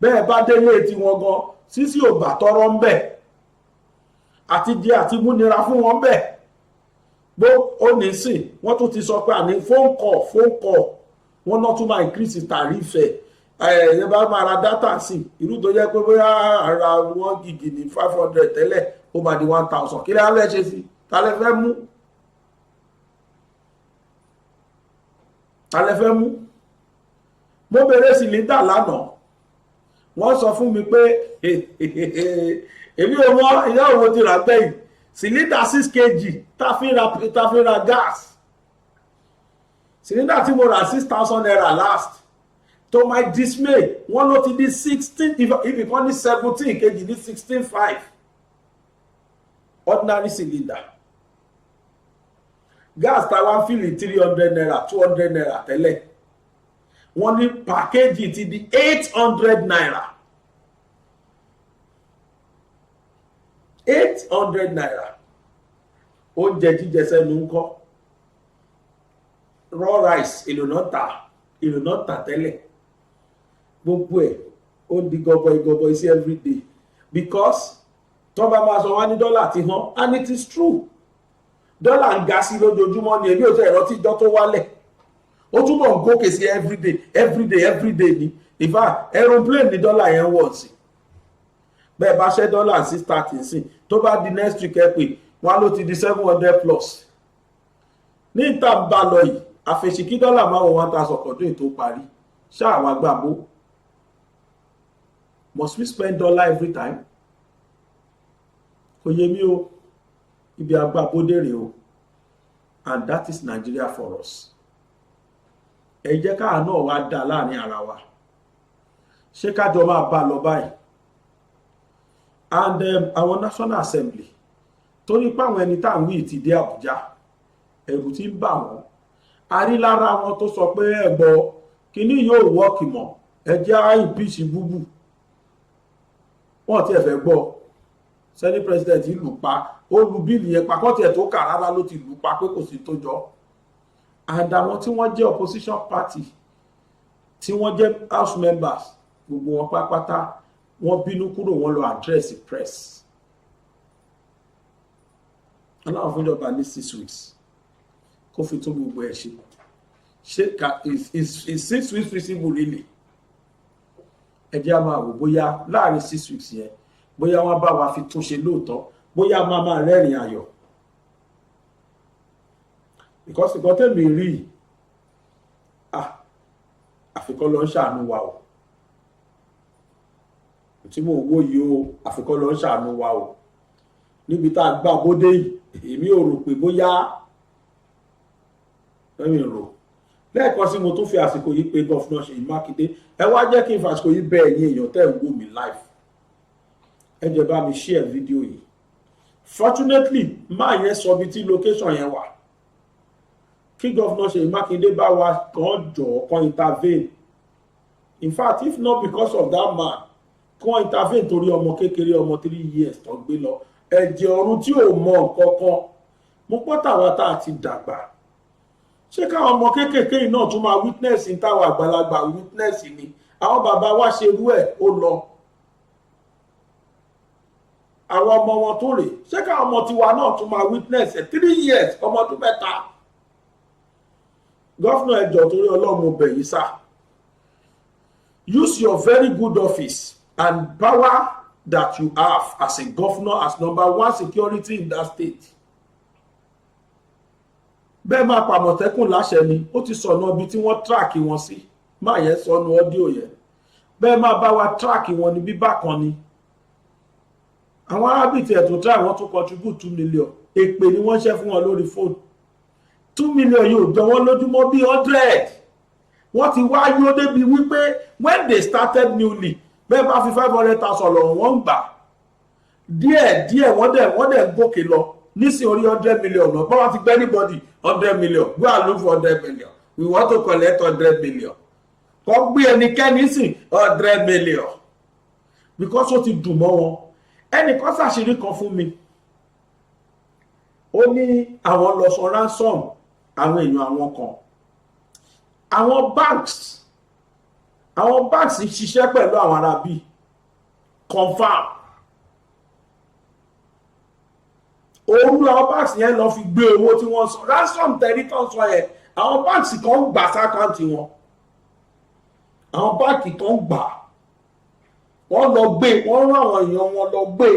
bẹ́ẹ̀ bá délé tí wọ́n gan sísí ò bà tọrọ ń bẹ̀, àti jẹ àti múnira fún wọn bẹ́ẹ̀. Bó ó ní sìn, wọ́n tún ti sọ pé àní phone call, wọ́n náà tún máa increase tariff ẹ̀. Ẹ bá máa ra data sí irú tó jẹ́ pé bóyá ara 1 gig ní 500 tẹ́lẹ̀, ó máa di 1,000. Kí lè á fẹ́ ṣe sí? Ta lẹ fẹ́ mú? Ta lẹ fẹ́ mú? Mo bèrè cylinder lánàá, wọ́n sọ fún mi pé èmi ò mọ ìyá òun ti rà gbẹ̀yìn cylinder 6 kg tá fi ra gas. Cylinder tí mo rà ₦6,000 last, to my dismay, wọ́n ló ti di 16, ibì kan ní 17 kg, ní 16.5. Ordinary cylinder gas tá a wá fill ₦300, ₦200 tẹ́lẹ̀, wọ́n ní package ti di ₦800, ₦800. Oúnjẹ jíjẹ sẹ́nu ń kọ́? Raw rice, èlò náà tà, èlò náà tà tẹ́lẹ̀? Gbogbo ẹ̀ ó di gọbọi gọbọi sí everyday, because tó bá máa sọ wá ní dọ́là ti hàn, and it is true, dọ́là ń ga sí lójoojúmọ́ ni. Èmi ò tẹ́ ẹ̀rọ tí ìjọ tó wálẹ̀. Ó túbọ̀ ń gòkè sí everyday, everyday, everyday ni. In fact, aeroplane ní dọ́là yẹn wọ̀ sí. Bẹ́ẹ̀ bá ṣẹ́ dọ́là 630 sí, tó bá di next week, ẹ pé wọ́n ló ti di 700 plus. Ní ìta ń bá lọ yìí, àfẹ̀sì kí dọ́là máa wọ 1,000 kọ̀dún ètò parí. Ṣáà wá gbàgbó, must we spend dollar every time? Kò yé mi o. Ibi agbábódèrè o, and that is Nigeria for us. Ẹ jẹ́ káà náà wá dá láàrin ara wa. Ṣé kájọ máa bá lọ báyìí? And àwọn National Assembly, torí pé àwọn ẹni tá à ń wí ti dé Àbújá, ẹ̀rù ti ń bà wọ́n. A rí lára wọn tó sọ pé ẹ gbọ́, kínní yóò work mọ́, ẹ jẹ́ á impeach búbù. Wọ́n ti ẹ̀ fẹ́ gbọ́. Senate President lù pa, ó lu bill yẹn pa kọ́ tiẹ̀ tó kà rárá ló ti lù pa pé kò sí tó jọ. And àwọn tí wọ́n jẹ́ opposition party, tí wọ́n jẹ́ house members, gbogbo wọn pátápátá, wọ́n bínú kúrò, wọ́n lọ address press. Aláwọ̀ fúnjọba ní 6 weeks kó fi tún gbogbo ẹ̀ ṣe. Ṣé is 6 weeks feasible, really? Ẹ jẹ́ á máa wò bóyá láàrin 6 weeks yẹn, bóyá wọ́n bá wa fi tún ṣe lóòótọ́, bóyá máa máa rẹ́rìn ayọ̀, because nǹkan tẹ̀mí rí, ah, àfikọ́ lọ ń ṣàánú wa o. Tí mò ń wò yìí o, àfikọ́ lọ ń ṣàánú wa o. Níbi tá a gbà bóde yìí, èmi ò rò pé bóyá lẹ́yìn rò lẹ́ẹ̀kan sí. Mo tún fi àsìkò yìí pé Governor Ṣèyí Mákindé. Ẹ wá jẹ́ kí n fàsìkò yìí bẹ̀ ẹ̀yin èèyàn tẹ́ ń wò mí live, ẹ jẹ́ bá mi share fídíò yìí. Fortunately, máa yẹn sọ ibi tí location yẹn wà, kí Governor Ṣèyí Mákindé bá wa kàn jọ̀ọ́, kàn intervene. In fact, if not because of that man, kàn intervene torí ọmọ kékeré, ọmọ 3 years tó gbé lọ, ẹ̀jẹ̀ ọ̀run tí ò mọ nǹkan kan. Mo pọ́ tàwa tá a ti dàgbà, ṣé káwọn ọmọ kéékèèké yìí náà tún máa witness ní táwọn àgbàlagbà witness ni? Àwọn bàbá wa ṣerú ẹ̀, ó lọ. Àwọn ọmọ wọn tó rè, ṣé káwọn ọmọ tiwa náà tún máa witness ẹ̀? 3 years, ọmọ ọdún 3. Governor, ẹ jọ̀ọ́, torí Ọlọ́run, mo bẹ̀ yín sá. Use your very good office and power that you have as a governor, as number one security in that state. Bẹ́ẹ̀ máa pa Àmọ̀tẹ́kùn láṣẹ ni. Ó ti sọ̀nà ibi tí wọ́n track wọn sí. Máa yẹn sọnù audio yẹn. Bẹ́ẹ̀ máa bá wa track wọn ní bíbá kan ni. Àwọn arábìtì ẹ̀ tó try, wọ́n tún contribute 2 million. Èpè ni wọ́n ṣẹ́ fún wọn lórí fóònù. 2 million yóò jọ wọ́n lójúmọ́ bí 100. Wọ́n ti wá yó débi wípé when they started newly, bẹ́ẹ̀ bá fi 500,000 lọ́wọ́, wọ́n ń gbà díẹ̀ díẹ̀. Wọ́n dẹ̀ gòkè lọ nísìnyí, orí 100 million lọ. Báwa ti gbẹ́ anybody, 100 million, go and look for 100 million, we want to collect 100 million. Kọ́ gbé ẹnikẹ́ni sìn 100 million, because ó ti dùn mọ́ wọn. Ẹnìkan ṣàṣírí kan fún mi. Ó ní àwọn lọ san ransom àwọn èèyàn àwọn kan. Àwọn banks ń ṣiṣẹ́ pẹ̀lú àwọn arábí confam. Òru àwọn banks yẹn lọ fi gbé owó tí wọ́n san ransom tẹ̀rí tán sọ yẹn. Àwọn banks kan ń gbà sí account wọn, àwọn báǹkì kan ń gbà, wọ́n lọ gbé, wọ́n rán àwọn èèyàn wọn lọ gbé.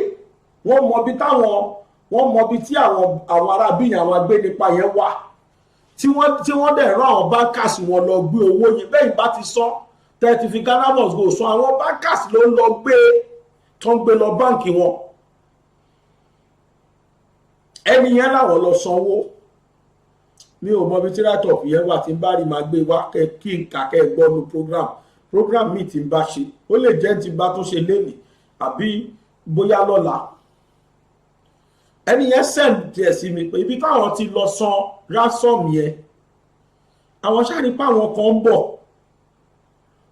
Wọ́n mọ bí tí àwọn arábí yẹn, àwọn agbénipa yẹn wà, tí wọ́n dẹ̀ rán àwọn bankers wọn lọ gbé owó yẹn. Bẹ́ẹ̀ bá ti sọ tẹ́tí fi Ghana must go sọ, àwọn bankers ló ń lọ gbé, tó ń gbé lọ báǹkì wọn. Ẹni yẹn làwọn lọ sanwó. Mi ò mọ ibi tí write-up yẹn wà. Tí n bá rí, máa gbé wá kẹ kí n kà kẹ gbọ́ nu program mi tí n bá ṣe. Ó lè jẹ́ tí n bá tún ṣe lénìí àbí bóyá lọ́la. Ẹni yẹn send díẹ̀ sí mi pé ibi táwọn ti lọ san ransom yẹn, àwọn ṣáà pé àwọn kan ń bọ̀,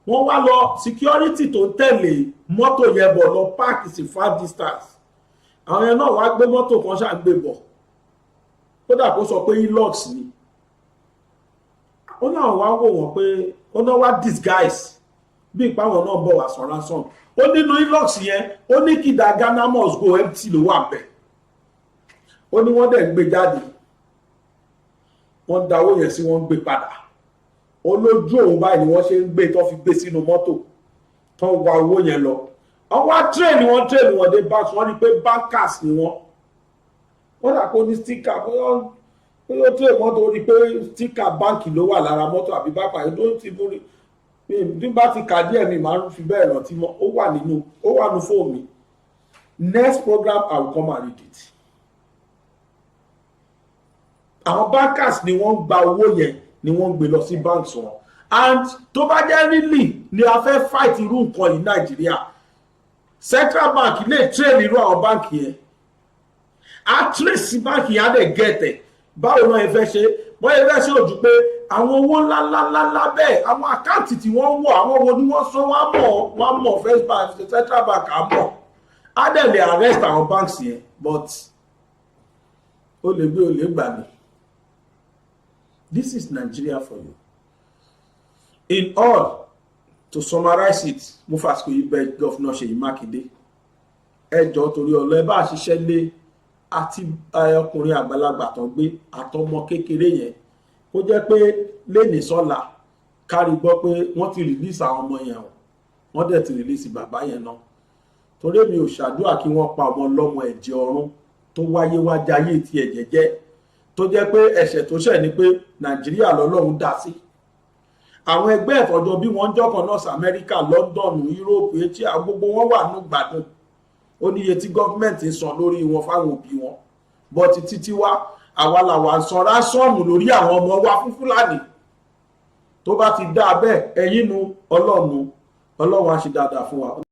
wọ́n wá lọ. Security tó ń tẹ̀lé mọ́tò yẹn bọ̀ lọ park sí far distance. Àwọn yẹn náà wá gbé mọ́tò kan ṣáà gbé bọ̀, kódà kó sọ pé Hilux ni. Ó náà wá wò wọ́n pé ó náà wá disguise bí ìpáwọn náà bọ̀ wá san ransom. Ó nínú Hilux yẹn, ó ní kìdá Ghana must go empty ló wà bẹ́ẹ̀. Ó ní wọ́n dẹ̀ ń gbé jáde, wọ́n dáwó yẹn sí, wọ́n ń gbé padà. Olójú òun báyìí ni wọ́n ṣe ń gbé tó fi gbé sínú mọ́tò tó wa owó yẹn lọ. Wọ́n wá train wọn, train wọn dé bank, wọ́n rí i pé bankers ni wọ́n. Wọ́n dà kó ní sticker, bóyá ó train mọ́tò, ó rí i pé sticker báǹkì ló wà lára mọ́tò àbí bápà yìí tó ti mú rí. Bí bá ti kà díẹ̀, mi máa ń fi bẹ́ẹ̀ rántí mọ́. Ó wà nínú fóònù mi. Next program, I will come and read it. Àwọn bankers ni wọ́n ń gba owó yẹn, ni wọ́n ń gbé lọ sí banks wọn. And tó bá jẹ́ really ni a fẹ́ fight irú nǹkan yìí, Nàìjíríà Central Bank lè train irú àwọn báǹkì yẹn, á trace báǹkì yẹn, á dẹ̀ get ẹ̀. Báwo náà ẹ fẹ́ ṣe? Bọ́n ẹ fẹ́ ṣe ojú pé àwọn owó ńláńláńlá bẹ́ẹ̀, àwọn account tí wọ́n wọ̀, àwọn wo ni wọ́n sọ, wọ́n á mọ̀, wọ́n á mọ̀. First Bank, Central Bank á mọ̀, á dẹ̀ lè arrest àwọn banks yẹn. But ó lè gbé, ó lè gbà mí. This is Nigeria for you. In all, to summarize it, mo fàsìkò yìí bẹ̀ Governor Ṣèyí Mákindé, ẹ jọ̀ọ́, torí ọlọ, ẹ bá ṣiṣẹ́ lé àti ọkùnrin àgbàlagbà tó gbé àtọmọ kékeré yẹn, kó jẹ́ pé lẹ́nìí sọ́la kárí gbọ́ pé wọ́n ti release àwọn ọmọ yẹn o, wọ́n dẹ̀ ti release bàbá yẹn náà, torí mi ò ṣàdúrà kí wọ́n pa ọmọ ọlọ́mọ ẹ̀jẹ̀ ọ̀run tó wáyé wá jayé ti ẹ̀jẹ̀ jẹ́, tó jẹ́ pé ẹ̀ṣẹ̀ tó ṣẹ̀ ni pé Nàìjíríà lọ́lọ́run dá sí. Àwọn ẹgbẹ́ ẹ̀tọ́jọ́ bí wọ́n ń jọ́kan náà sí Amẹ́ríkà, London, Europe, Asia, gbogbo wọn wà ní gbádùn. Ó níye tí gọ́ọ̀mẹ̀ntì ń san lórí wọn fáwọn òbí wọn, but títí wá, àwa làwa ń san ransom lórí àwọn ọmọ wa fún Fúlàní. Tó bá ti dá bẹ́ẹ̀, ẹ̀yin nu Ọlọ́run, Ọlọ́run á ṣe dáadáa fún wa.